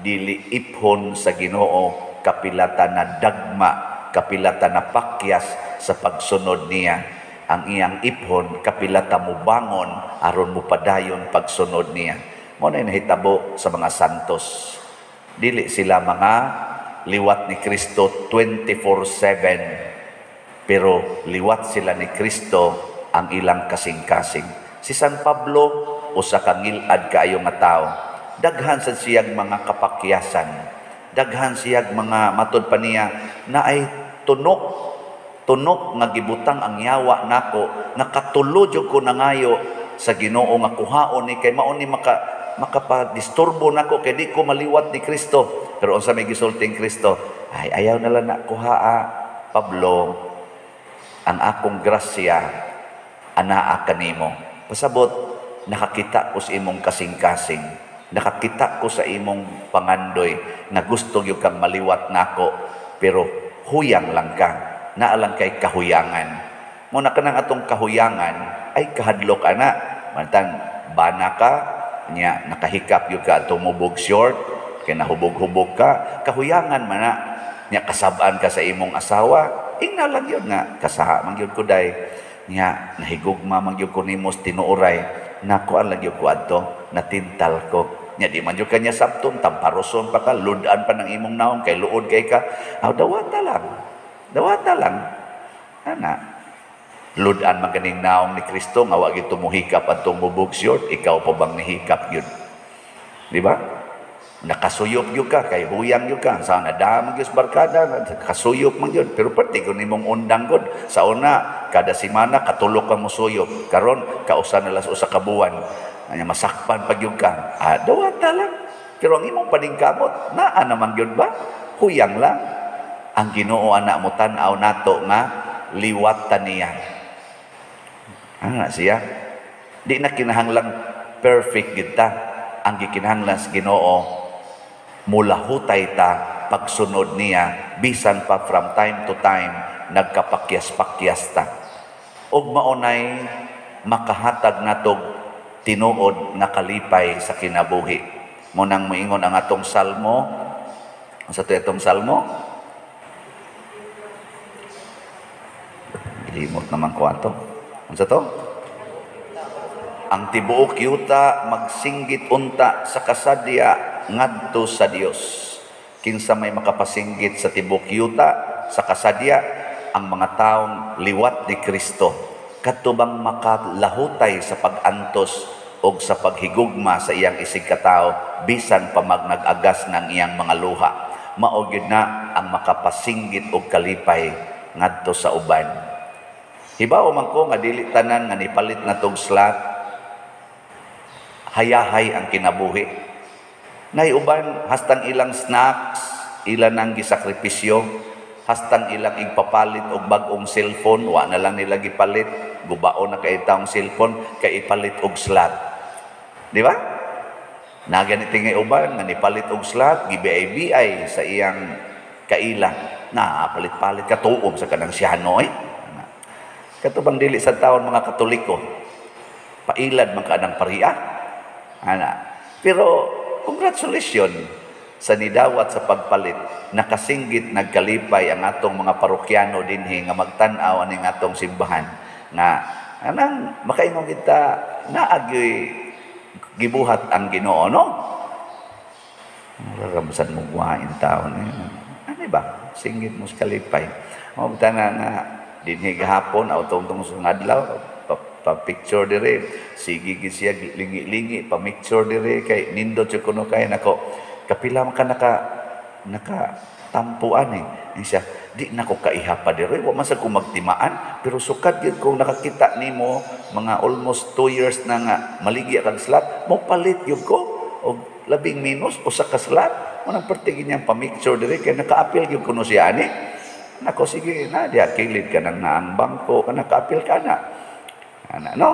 dili iphon sa Ginoo kapilata na dagma, kapilata na pakyas sa pagsunod niya. Ang iyang iphon kapilata mubangon aron mupadayon pagsunod niya. Mo na nahitabo sa mga santos. Dili sila mga liwat ni Kristo 24/7, pero liwat sila ni Kristo ang ilang kasing-kasing. Si San Pablo usa ka ngilad kaayo nga tawo. Daghan sa siyang mga kapakyasan. Daghan siyang mga matod pa niya na ay tunok tunok nga gibutang ang yawa nako nga katulo jud ko nangayo sa Ginoo nga kuhaon ni kay mao ni makapadisturbo nako kay di ko maliwat ni Kristo. Pero unsa may gisulting Kristo? Ay, ayaw na lang na kuhaa, Pablo, ang akong grasya anaa kanimo. Pasabot, nakakita ko sa imong kasing-kasing, nakakita ko sa imong pangandoy nga gusto gyud kang maliwat nako, pero huyang lang ka, naa lang kay kahuyangan. Mo na kanang atong kahuyangan ay kahadlok ana. Mantan bana ka nya nakahikap gyud ka atong mubog short kay nahubog-hubog ka, kahuyangan man na. Nya kasab-an ka sa imong asawa, ingna lang yun nga kasaha man gyud ko day, nya nahigugma man gyud ko nimo tinuoray, nakuan lang gyud ko adto, natintal ko. Nya di man gyud kanya sabton, tamparoson pa ka, ludan pa ng imong naong kay luod kay ka. Aw, dawata lang. Dawata lang. Ana. Ludan man ganing naong ni Kristo nga wa gyud tumuhikap adtong mubog short, ikaw pa bang nihikap gyud? Di ba? Nakasuyop gyud ka kay huyang gyud ka sa nadama gyud sa barkada, kasuyop man gyud, pero perti kun nimong undang gud sa una kada semana katulok ka mosuyop, karon kausa na lang usa ka buwan anya masakpan pa gyud ka. Ah, dawata lang, pero ang imong paningkamot naa naman gyud ba, huyang lang. Ang Ginoo ana mo tan-aw nato nga liwat ta niya. Ana siya, di na kinahanglang perfect gyud ta. Ang gikinahanglan sa Ginoo, mulahutay ta pagsunod niya bisan pa from time to time nagkapakyas-pakyas ta. Og maunay makahatag natog tinuod nga kalipay sa kinabuhi. Mo nang moingon ang atong salmo. Unsa to atong salmo? Limot naman ko ato. Unsa to? Ang tibuok yuta magsinggit unta sa kasadya ngadto sa Dios. Kinsa may makapasinggit sa tibuok yuta sa kasadya? Ang mga taong liwat ni Kristo. Kadto bang makalahutay sa pag-antos og sa paghigugma sa iyang isig katawo bisan pa magnag-agas ng iyang mga luha. Mao gyud na ang makapasinggit og kalipay ngadto sa uban. Hibaw man ko nga dili tanan nga nipalit na tog slot hayahay ang kinabuhi. Nay uban hastang ilang snacks, ilan ang gisakripisyo, hastang ilang igpapalit og bag-ong cellphone, wa na lang nila gipalit, gubaon na kay taong cellphone kay ipalit og slot. Di ba? Naganiti ngay uban nga nipalit og slot, gi-BI sa iyang kaila. Na palit-palit katuom sa kanang siyano eh. Katubang dili sa taon mga Katoliko, pailad man ka ng pariya. Ana. Pero congratulations sa nidawat sa pagpalit. Nakasinggit, nagkalipay ang atong mga parokyano dinhi nga magtan-aw aning atong simbahan. Nga anang makaingon kita naagyoy gibuhat ang Ginoo, no? Raramsan mo guwain taon. Ano ba? Singgit mo sa kalipay. Mabta na nga dinhi gahapon aw tungtong sa adlaw pa-picture dire, sige gid siya lingi-lingi pa-picture dire kay nindot jud kuno kay nako kapila man ka naka tampuan eh. Ni siya di nako kaiha pa dire, wa man sad ko magtimaan, pero sukad gyud kung nakakita nimo mga almost 2 years na nga maligya kag slot, mo palit gyud ko og labing minus usa ka slot. Manang pertigin niyang pamicture diri kay nakaapil gyud kuno siya ani. Nako, sige na diha kilid ka nang naang bangko ka, nakaapil ka na. Ana, no?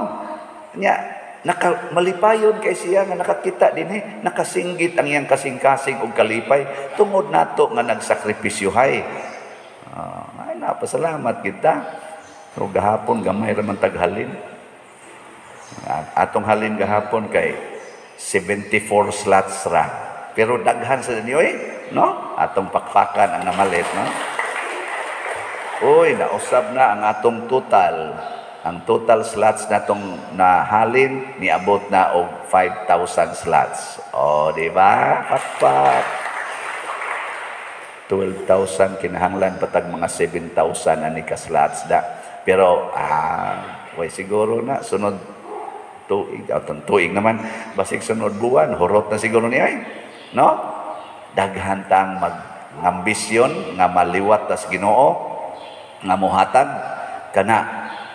Nya naka malipayon kay siya nga nakakita dinhi, nakasinggit ang iyang kasing-kasing og kalipay tungod nato nga nagsakripisyohay. Ay, napasalamat kita. So gahapon gamay ra man taghalin. Atong halin gahapon kay 74 slots ra. Pero daghan sa ninyo eh, no? Atong pakpakan ang namalit, no? Uy, nausab na ang atong total. Ang total slots natong nahalin niabot na og 5,000 slots. O, di ba? Pakpak. 12,000, kinahanglan patag mga 7,000 ani ka slots da. Pero way siguro na sunod tuig, atong tuig naman, basig sunod buwan hurot na siguro niya eh. No? Daghan tang mag ambisyon nga maliwat tas Ginoo nga mohatag kana,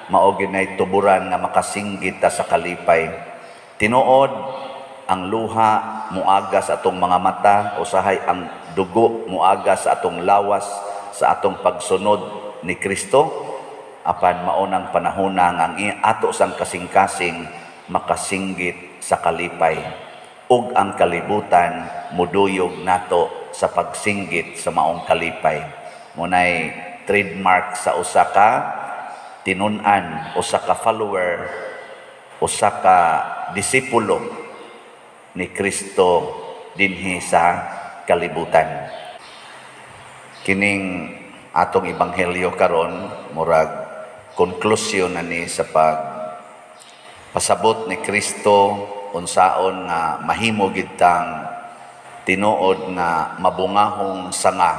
mao ginay tuburan nga makasinggit ta sa kalipay. Tinuod, ang luha muaga sa atong mga mata, usahay ang dugo muaga sa atong lawas sa atong pagsunod ni Kristo, apan mao nang panahona nga ang ato sang kasing-kasing makasinggit sa kalipay ug ang kalibutan muduyog nato sa pagsinggit sa maong kalipay. Munay trademark sa usa ka tinun-an, usa ka follower, usa ka disipulo ni Kristo dinhi sa kalibutan. Kining atong ebanghelyo karon, murag konklusyon na ni sa pag pasabot ni Kristo unsaon nga mahimo gid tang tinuod nga mabungahong sanga.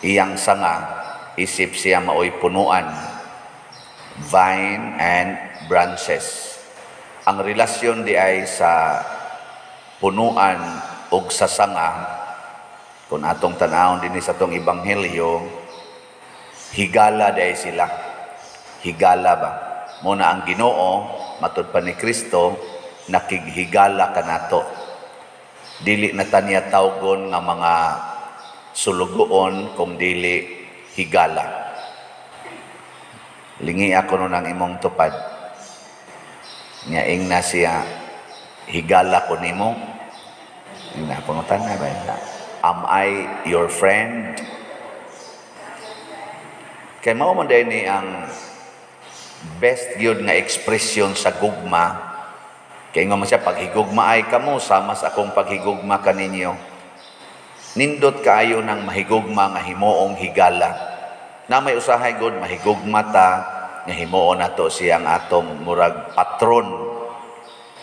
Iyang sanga isip siya maoy punuan, vine and branches. Ang relasyon di ay sa punuan og sa sanga, kung atong tan-awon dinhi sa atong ebanghelyo, higala di ay sila. Higala ba? Muna ang Ginoo, matud pa ni Kristo, nakighigala kanato. Dili na ta niya tawgon nga mga sulugoon kung dili higala. Lingi ako nun ang imong tupad. Nya ingna siya, "Higala ko nimo?" Ingna, pangutan na ba? "Am I your friend?" Kay mao man ni ang best gyud nga ekspresyon sa gugma. Kay nga man siya, "Paghigugma ay kamo sama sa akong paghigugma kaninyo." Nindot kaayo ng mahigugma nga himuong higala. Na may usahay god mahigugma ta nga himuon nato siyang atong murag patron.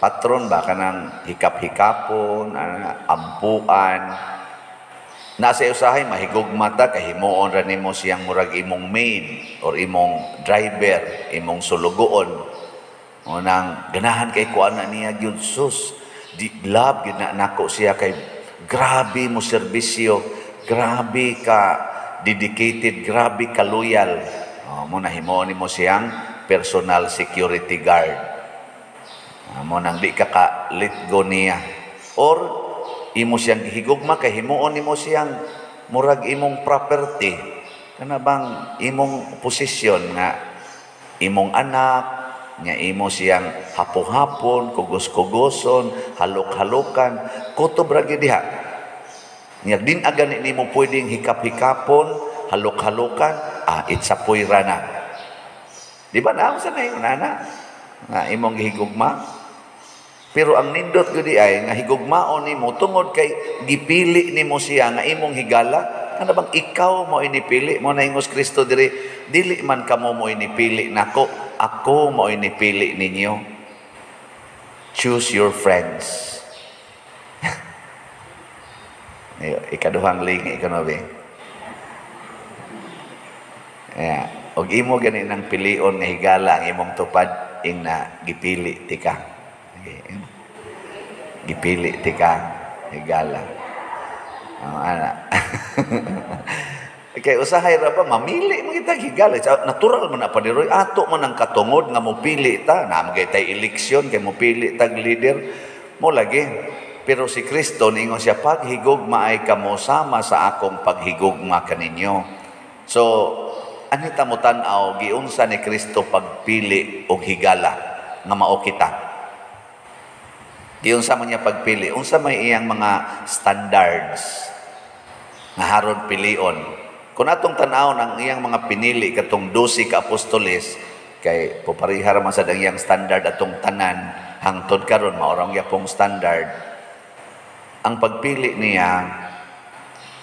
Patron ba, kanang hikap-hikapon, ampuan. Nasa usahay mahigugma ta kay himuon ra nimo siyang murag imong maid or imong driver, imong sulugoon. O nang ganahan kay kuan na niya gyud, sus. Di love gyud na nako siya kay grabe mo serbisyo, grabe ka dedicated, grabe ka loyal. O, mo na himuon nimo siyang personal security guard. Mo nang di ka ka let go niya. Or imo siyang gihigugma kay himuon nimo siyang murag imong property. Kana bang imong posisyon nga imong anak, nga imo siyang hapo-hapon, kugos-kugoson, halok-halokan, kutob ra gyud diha. Nya din agani nimo pwedeng hikap-hikapon, halok-halokan, itsapoy ra na. Di ba na sa na yung nana nga imong gihigugma? Pero ang nindot gyud ay nga higugmaon nimo tungod kay gipili nimo siya nga imong higala. Kana bang ikaw mo inipili mo na ingos Kristo diri, "Dili man kamo mo inipili nako, ako mo inipili ninyo." Choose your friends. Ikaduhang lingi ka no be. Yeah. Og imo gani nang pilion nga higala ang imong tupad, ing na gipili tika. Okay. Gipili tika higala. Oh, ana. Kay usahay ra ba mamili man kita higala. Natural man na padiroy, ato man ang katungod nga mopili ta. Na magay tay eleksyon kay mopili tag leader mo lagi. Pero si Kristo ningon siya, "Paghigugmaay kamo sama sa akong paghigugma kaninyo." So, anita mo tan-aw giunsa ni Kristo pagpili og higala nga mao kita. Giunsa man niya pagpili, unsa may iyang mga standards nga haron pilion? Kung atong tan-awon ang iyang mga pinili katong 12 ka apostoles, kay pupareha ra man sad ang iyang standard atong tanan, hangtod karon mao ra gyapong standard. Ang pagpili niya,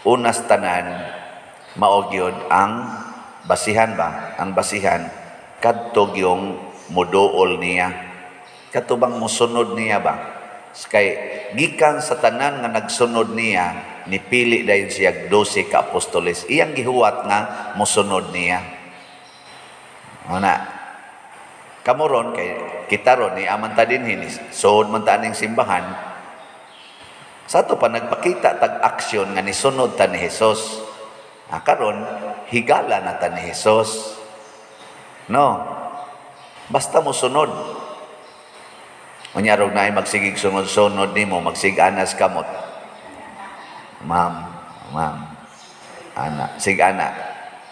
unas tanan, mao gyud ang basihan ba? Ang basihan kadto gyung muduol niya. Kadto bang musunod niya ba? Kay gikan sa tanan nga nagsunod niya, nipili dayon siya 12 ka apostoles. Iyang gihuwat nga musunod niya. Ana. Kamo ron kay kita ron ni aman ta dinhi, suod man ta aning simbahan. Sa ato pa nagpakita tag aksyon nga nisunod ta ni Hesus. Ah, karon higala na ta ni Hesus. No. Basta mo sunod. Unya rog naay magsigig sunod-sunod nimo, magsiganas kamot. Ma'am, ma'am. Ana, sigana.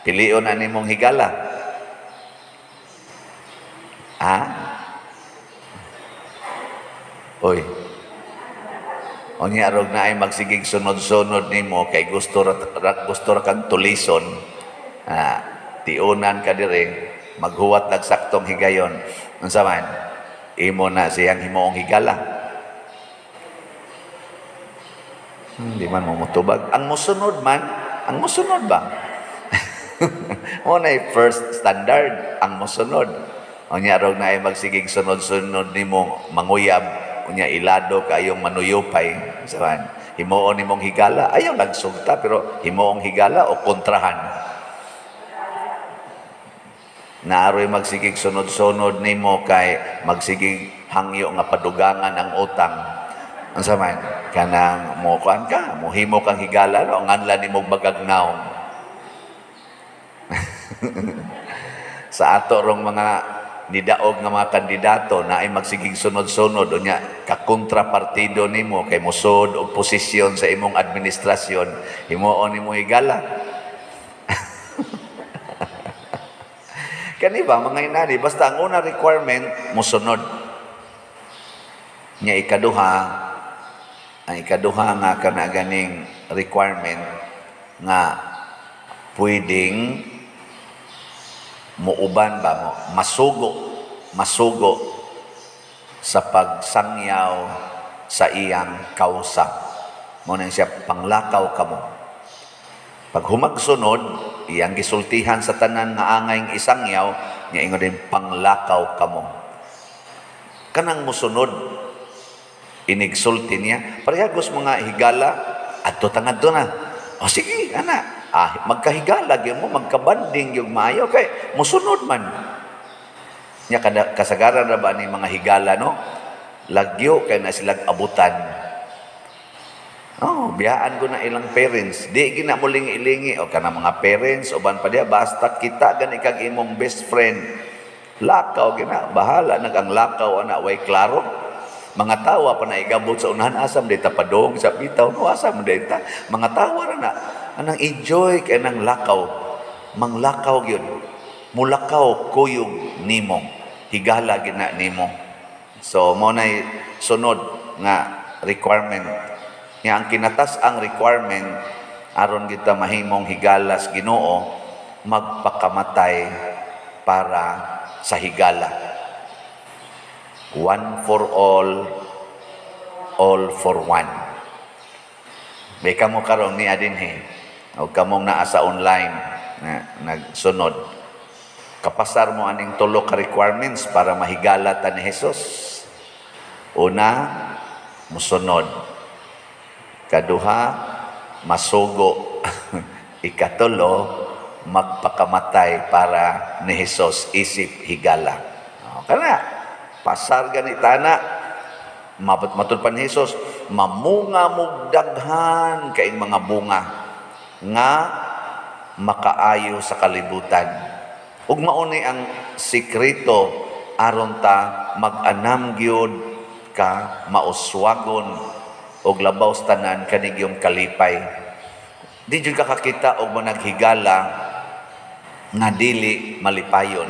Pilion na nimong higala. Ha? Oy. Unya rog naay magsigig sunod-sunod nimo kay gusto ra kang tulison. Ah, tiunan ka dire, maghuwat lag saktong higayon. Unsa man? Imo na siyang himuong higala. Di man mo motubag. Ang musunod man, ang musunod ba? Mo na first standard, ang musunod. Unya rog naay magsigig sunod-sunod nimo manguyab, unya ilado kayong manuyupay. Unsa man? Himuon nimong higala, ayaw nagsugta pero himuong higala o kontrahan. Naaroy magsigig sunod-sunod nimo kay magsigig hangyo nga padugangan ang utang. Unsa man? Kanang mo kuan ka, mohimo kang higala no, nganla nimo bagagnaw. Sa ato rong mga nidaog nga mga kandidato na ay magsigig sunod-sunod unya kakontrapartido nimo kay mosud og posisyon sa imong administrasyon, himuon nimo higala. Kani ba mga inani, basta ang una requirement mosunod. Nya ikaduha, ang ikaduha nga kana ganing requirement nga pwedeng muuban ba mo, masugo sa pagsangyaw sa iyang kausa. Mo nang siya panglakaw kamo. Pag humagsunod, iyang gisultihan sa tanan nga angay isangyaw, niya ingon din panglakaw kamo. Kanang musunod, inigsulti niya. Parehagos mga higala, adto tangadto na. O sige, ana, magkahigala gyud mo, magkabanding gyud maayo kay musunod man. Nya kasagaran ra ba ni mga higala no? Lagyo kay na silag abutan. Oh, biyaan ko na ilang parents. Di gina mo lingi-lingi o kana mga parents uban pa diya basta kita gani kag imong best friend. Lakaw gina, bahala nag ang lakaw ana way klaro. Mga tawa pa na igabot sa unahan, asam dita padong sa bitaw no, asam dita. Mga tawa ra na anang enjoy kay nang lakaw. Manglakaw gyud. Mulakaw kuyog nimo. Higala gina nimo. So mo nay sunod nga requirement. Nga ang kinatas ang requirement aron kita mahimong higalas Ginoo, magpakamatay para sa higala. One for all, all for one. May kamo karon ni adinhi o kamong naa sa online na nagsunod. Kapasar mo aning tulo ka requirements para mahigala ta ni Jesus. Una, musunod. Kaduha, masugo. Ikatulo, magpakamatay para ni Jesus isip higala. O, kana, pasar ganita na, matud pa ni Jesus, mamunga mog daghan kaing mga bunga nga makaayo sa kalibutan. Ug mauni ang sikreto aron ta mag-anam gyud ka mauswagon Og labaw sa tanan, kani gyung kalipay. Di jud ka kakita og managhigala nga dili malipayon.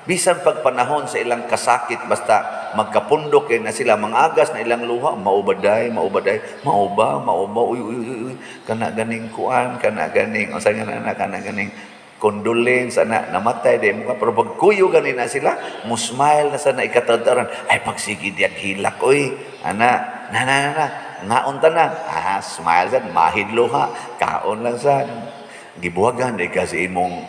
Bisan pag panahon sa ilang kasakit, basta magkapundok kay na sila, mangagas na ilang luha, "Maubaday, maubaday, mauba, mauba, uy, uy, uy, uy, kana ganing kuan, kana ganing, unsa nga na, kana ganing condolence, ana, namatay di mo ka," pero pag kuyo gani na sila, mo smile na sa na ikatadaran, "Ay, pagsige diyag hilak, oy, ana, na, na, na, na, ngaon ta na," ah, smile sad, mahidlo ha, kaon lang sad, gibuwagan di ka sa imong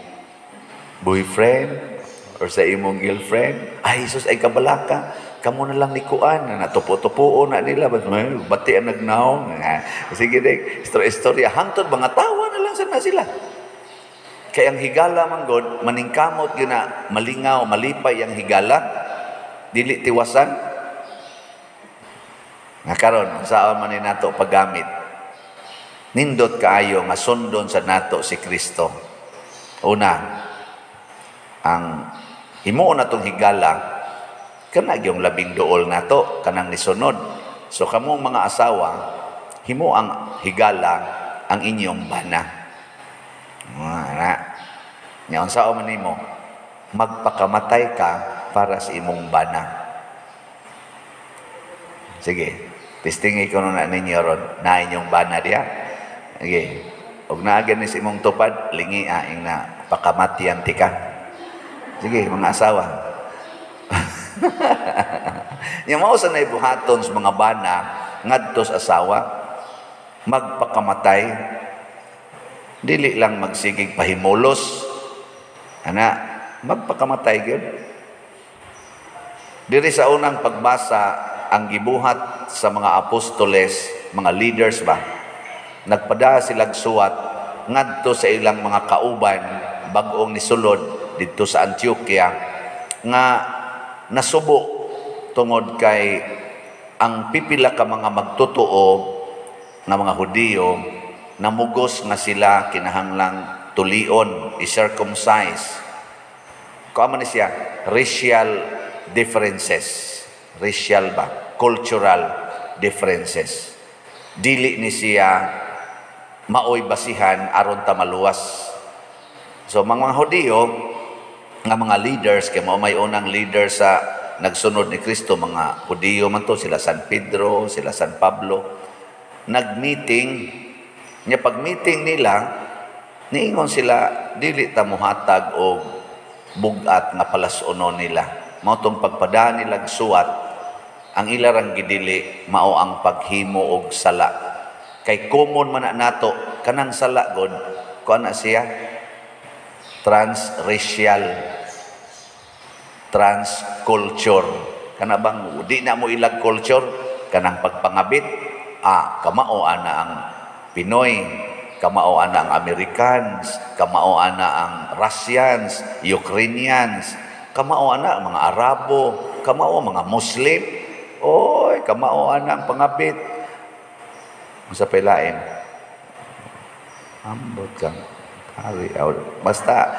boyfriend or sa imong girlfriend, "Ay, sus, ay kabalaka, kamo na lang ni kuan," na natupo-tupuo na nila, bati ang nagnaong, sige di, istorya, hangtod mga tawa na lang sad na sila. Kay ang higala man god, maningkamot gyud na malingaw, malipay ang higala, dili tiwasan. Nga karon, saan man ni nato paggamit? Nindot kaayo nga sundon sa nato si Kristo. Una, ang himuon natong higala, kana gyung labing duol nato, kanang nisunod. So kamong mga asawa, himo ang higala ang inyong bana. Ana. Nya unsa man nimo? Magpakamatay ka para sa imong bana. Sige, testingi ko na ninyo ron na inyong bana diya. Sige. Og naa gani sa imong tupad, lingi ing na pakamatian tika. Sige, mga asawa. Nya mao sa buhaton sa mga bana ngadto sa asawa, magpakamatay, dili lang magsigig pahimulos, ana, magpakamatay gyud. Diri sa unang pagbasa, ang gibuhat sa mga apostoles, mga leaders ba, nagpada silag suwat ngadto sa ilang mga kauban bag-ong nisulod didto sa Antioquia nga nasubo tungod kay ang pipila ka mga magtotoo nga mga Hudiyo namugos nga sila kinahanglang tulion, i-circumcise. Kuan man ni siya, racial differences. Racial ba? Cultural differences. Dili ni siya maoy basihan aron ta maluwas. So mga Hudiyo nga mga leaders, kay mao may unang leader sa nagsunod ni Kristo, mga Hudiyo man to, sila San Pedro, sila San Pablo, nag-meeting. Nya pag meeting nila, niingon sila, dili ta mohatag og bugat nga palas-unon nila. Mao tong pagpada nila suwat, ang ila rang gidili mao ang paghimo og sala. Kay common man na nato kanang sala god, kuan na siya, transracial, transculture. Kana bang di na mo ilag culture kanang pagpangabit, ah, kamao ana ang Pinoy, kamao ana ang Americans, kamao ana ang Russians, Ukrainians, kamao ana ang mga Arabo, kamao ang mga Muslim. Oy, kamao ana ang pangabit. Unsa pay lain? Ambot kang hari. Basta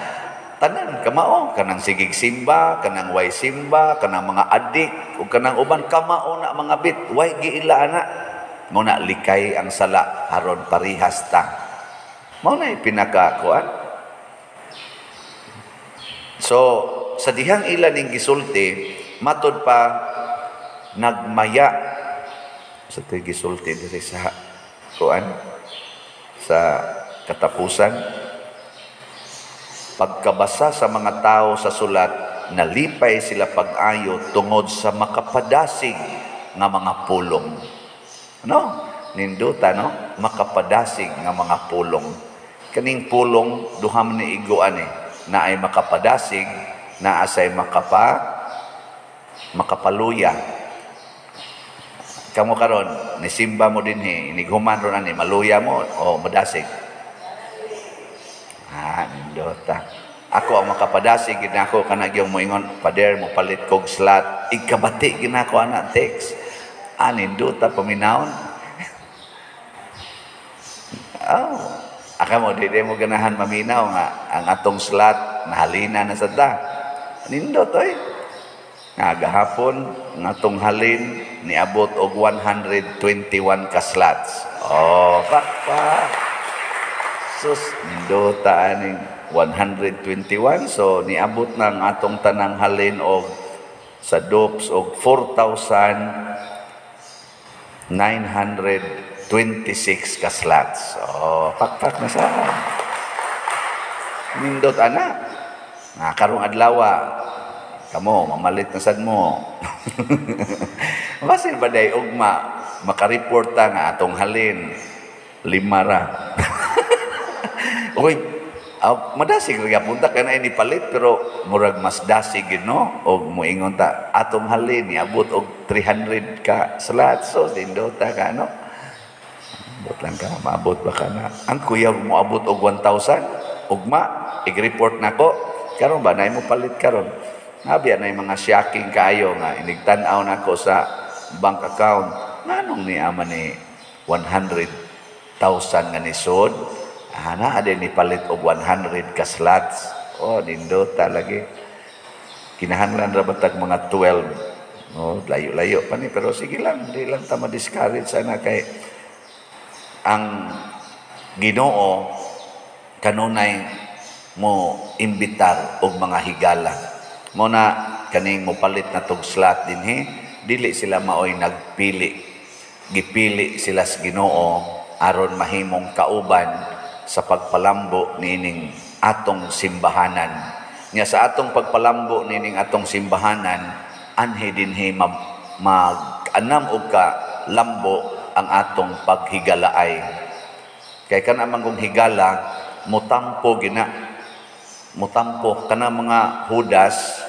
tanan kamao, kanang sigig simba, kanang way simba, kanang mga adik ug kanang uban, kamao na mga bit, way giila ana. Mao na likay ang sala aron parihas ta. Mao na pinaka kuan. So sa dihang ila ning gisulti, matod pa nagmaya sa to'y gisulti diri sa kuan, sa katapusan, pagkabasa sa mga tao sa sulat, nalipay sila pag-ayo tungod sa makapadasig nga mga pulong. No? Ninduta, no? Makapadasig nga mga pulong. Kaning pulong, duha man ni iguan eh. Na ay makapadasig, na asay makapaluya. Kamo karon, nisimba mo dinhi, inighuman ron ani, maluya mo o madasig? Ah, nindota. Ako ang makapadasig gid nako kana gyung moingon, "Pader, mo palit kog slot." Ikabati gid nako ana text. Ah, nindota paminawon. Oh, aka mo di mo ganahan maminaw nga ang atong slot nahalina na sa ta. Nindot oy. Nga gahapon nga atong halin niabot og 121 ka slots. Oh, pa. Sus, nindota aning 121. So niabot na ang atong tanang halin og sa DOPS og 4,926 ka slots. Oh, pakpak na sa. Nindot ana. Nga karong adlaw kamo mamalit na sad mo. Basin ba day ugma makareport ta nga atong halin lima ra. Uy, madasig ra gyapon ta kanay ni palit, pero murag mas dasig gid, no, og moingon ta atong halin niabot og 300 ka slots. So nindota ka, no? Abot lang ka, maabot ba ka na? Ang kuya mo abot og 1,000 ugma, ig-report nako. Karon ba nay mo palit karon? Nabiya na yung mga shocking kayo nga inigtan-aw nako sa bank account. Nganong ni ama ni 100,000 nga nisod? Ah, naa din ni palit og 100 ka slots. Oh, nindota lagi. Kinahanglan ra batag mga 12. No, layo-layo pa ni, pero sige lang, di lang ta ma-discourage sana kay ang Ginoo kanunay mo imbitar og mga higala. Mo na kaning mopalit na tog slot dinhi, dili sila maoy nagpili. Gipili sila sa Ginoo aron mahimong kauban sa pagpalambo niining atong simbahanan. Nya sa atong pagpalambo niining atong simbahanan, anhi dinhi mag-anam og ka lambo ang atong paghigalaay. Kay kana man kung higala, mutampo gina. Mutampo kana mga Judas,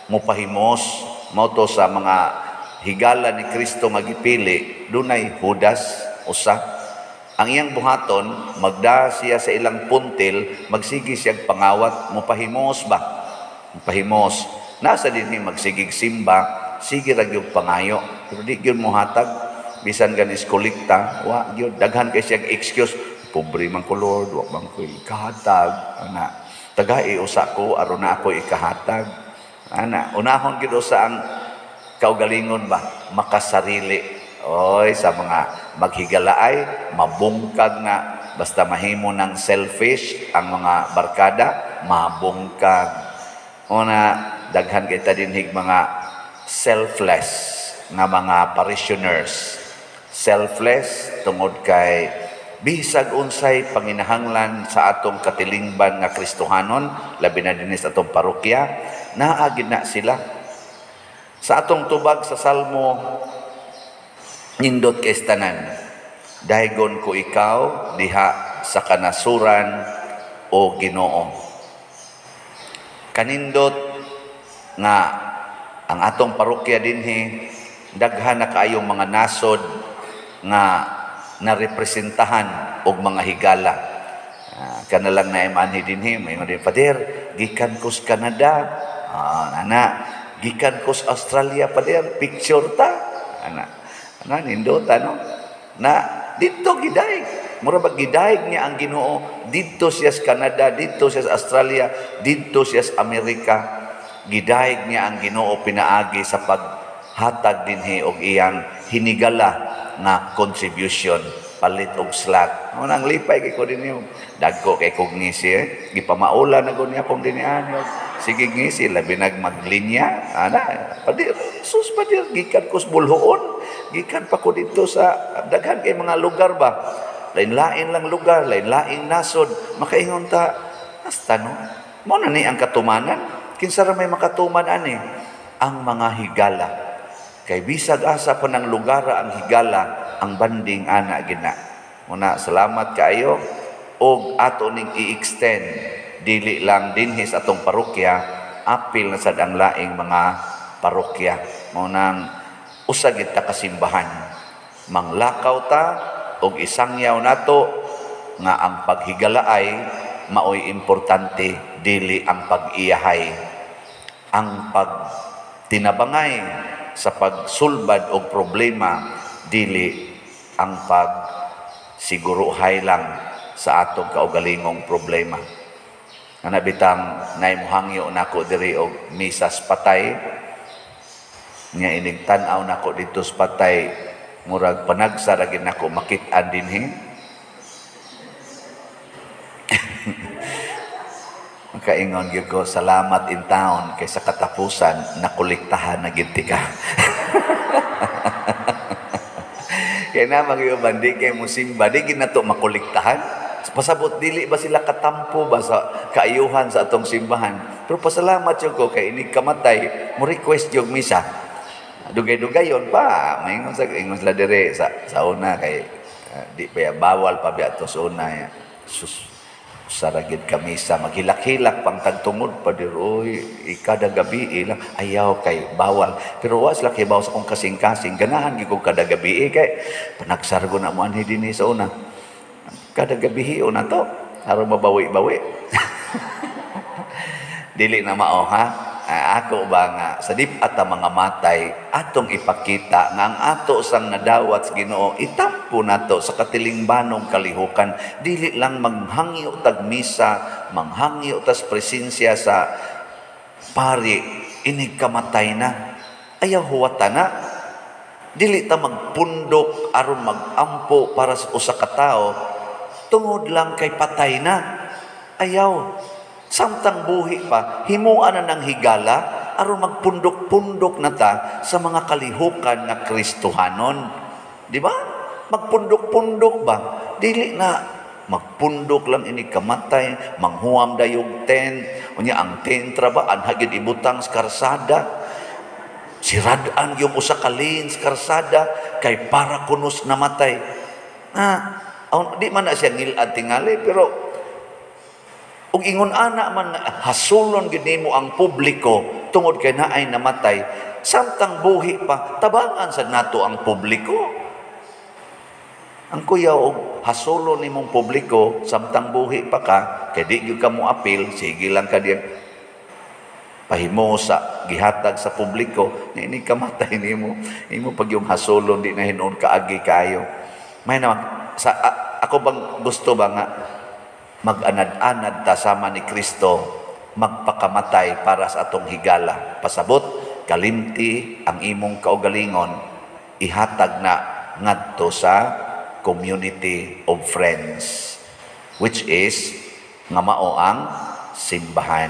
mupahimos. Mao to sa mga higala ni Kristo nga gipili, dunay Judas usa. Ang iyang buhaton, magda siya sa ilang puntil, magsigi siyag pangawat, mupahimos ba? Mupahimos. Nasa dinhi magsigig simba, sige ra gyud pangayo, pero di gyud mohatag. Bisan ganis kolekta, wa gyud, daghan kay siyag excuse. Pobre man ko, Lord, wa man ko ikahatag. Ana, tagai usa ko aron na ako ikahatag. Ana, unahon gyud usa ang kaugalingon ba, makasarili. Oy, sa mga maghigalaay, mabungkag na basta mahimo ng selfish ang mga barkada, mabungkag. Una, daghan kita dinhig mga selfless nga mga parishioners. Selfless tungod kay bisag unsay panginahanglan sa atong katilingban nga Kristohanon, labi na dinhi sa atong parokya, naa gid na sila. Sa atong tubag sa Salmo, nindot kay tanan. Daygon ko ikaw diha sa kanasuran, o Ginoo. Kanindot nga ang atong parokya dinhi daghan na kaayong mga nasod nga narepresentahan og mga higala. Kana lang na imanhi dinhi, may mga Father, gikan ko sa Canada. Ana, gikan ko sa Australia, Father, picture ta. Ana, ana nindota, no? Na didto gidayeg. Mura ba gidayeg niya ang Ginoo didto siya sa Canada, didto siya sa Australia, didto siya sa Amerika. Gidayeg niya ang Ginoo pinaagi sa paghatag dinhi og iyang hinigala nga contribution palit og slot. Mo nang lipay kay ko dinhi. Dagko kay kog ngisi eh. Gipamaula na gud niya akong dinhi ani. Sige ngisi, labi nag maglinya. Ana, padir, sus padir, gikan ko sa Bulhoon, gikan pa ko dito sa daghan kay mga lugar ba. Lain-lain lang lugar, lain-laing nasod. Makaingon ta, hasta no. Mo na ni ang katumanan. Kinsa ra may makatuman ani? Ang mga higala. Kay bisag asa pa ng lugar ang higala, ang banding ana gina. Muna, salamat kaayo og ato ning i-extend dili lang dinhi sa atong parokya, apil na sad ang laing mga parokya. Mao nang usa gid ta kasimbahan. Manglakaw ta og isangyaw nato nga ang paghigalaay maoy importante, dili ang pag-iyahay. Ang pagtinabangay sa pagsulbad og problema, dili ang pagsiguruhay lang sa atong kaugalingong problema. Nga bitang nay mohangyo nako diri og misas patay, Nga inig tan-aw nako dito sa patay, murag panagsa ra gid nako makit-an dinhi. Makaingon gyud ko, salamat in town kay sa katapusan nakolektahan na gid ka. Kay na magyuban di kay musimba, di gid nato makolektahan. Pasabot dili ba sila katampo ba sa kaayuhan sa atong simbahan. Pero pasalamat jud ko kay inig kamatay mo request jud misa. Dugay-dugayon pa, maingon sa ingon sila dire sa una kay di pa bawal pa biya to sa una ya. Sus, saragid kamisa maghilak-hilak pang tagtungod pa dir, oy, ikada gabi ilang ayaw kay bawal, pero wa sila kay bawal sa akong kasing-kasing. Ganahan gyud kog kada gabi kay panagsargo na mo anhi dinhi sa una, kada gabi na to aron mabawi-bawi. Dili na mao ha. Ako ba nga sa dip-at ang mga matay atong ipakita nga ang ato sang nadawat sa Ginoo itampo nato sa katilingbanong kalihukan. Dili lang manghangyo tag misa, manghangyo tas presensya sa pari inig kamatay na, ayaw huwata na. Dili ta magpundok aron magampo para sa usa ka tawo tungod lang kay patay na. Ayaw. Samtang buhi pa, himuan na ng higala aron magpundok-pundok na ta sa mga kalihukan nga Kristohanon. Di ba? Magpundok-pundok ba? Dili na magpundok lang ini kamatay, manghuam dayog tent, unya ang tent ra ba anha gyud ibutang sa karsada. Sirad-an yung usa ka lane sa karsada kay para kunos namatay. Ah, di man na siya ngilad tingali, pero ug ingon ana man hasulon gyud nimo ang publiko tungod kay naay namatay, samtang buhi pa tabangan sad nato ang publiko. Ang kuya og hasulon nimong publiko samtang buhi pa ka kay di gyud ka mo apil, sige lang ka diyan pahimo sa gihatag sa publiko nga ini kamatay nimo, imo pag yung hasulon di na hinuon kaagi kayo. May na sa ako bang gusto ba nga mag-anad-anad ta sama ni Kristo magpakamatay para sa atong higala. Pasabot, kalimti ang imong kaugalingon, ihatag na ngadto sa community of friends, which is nga mao ang simbahan.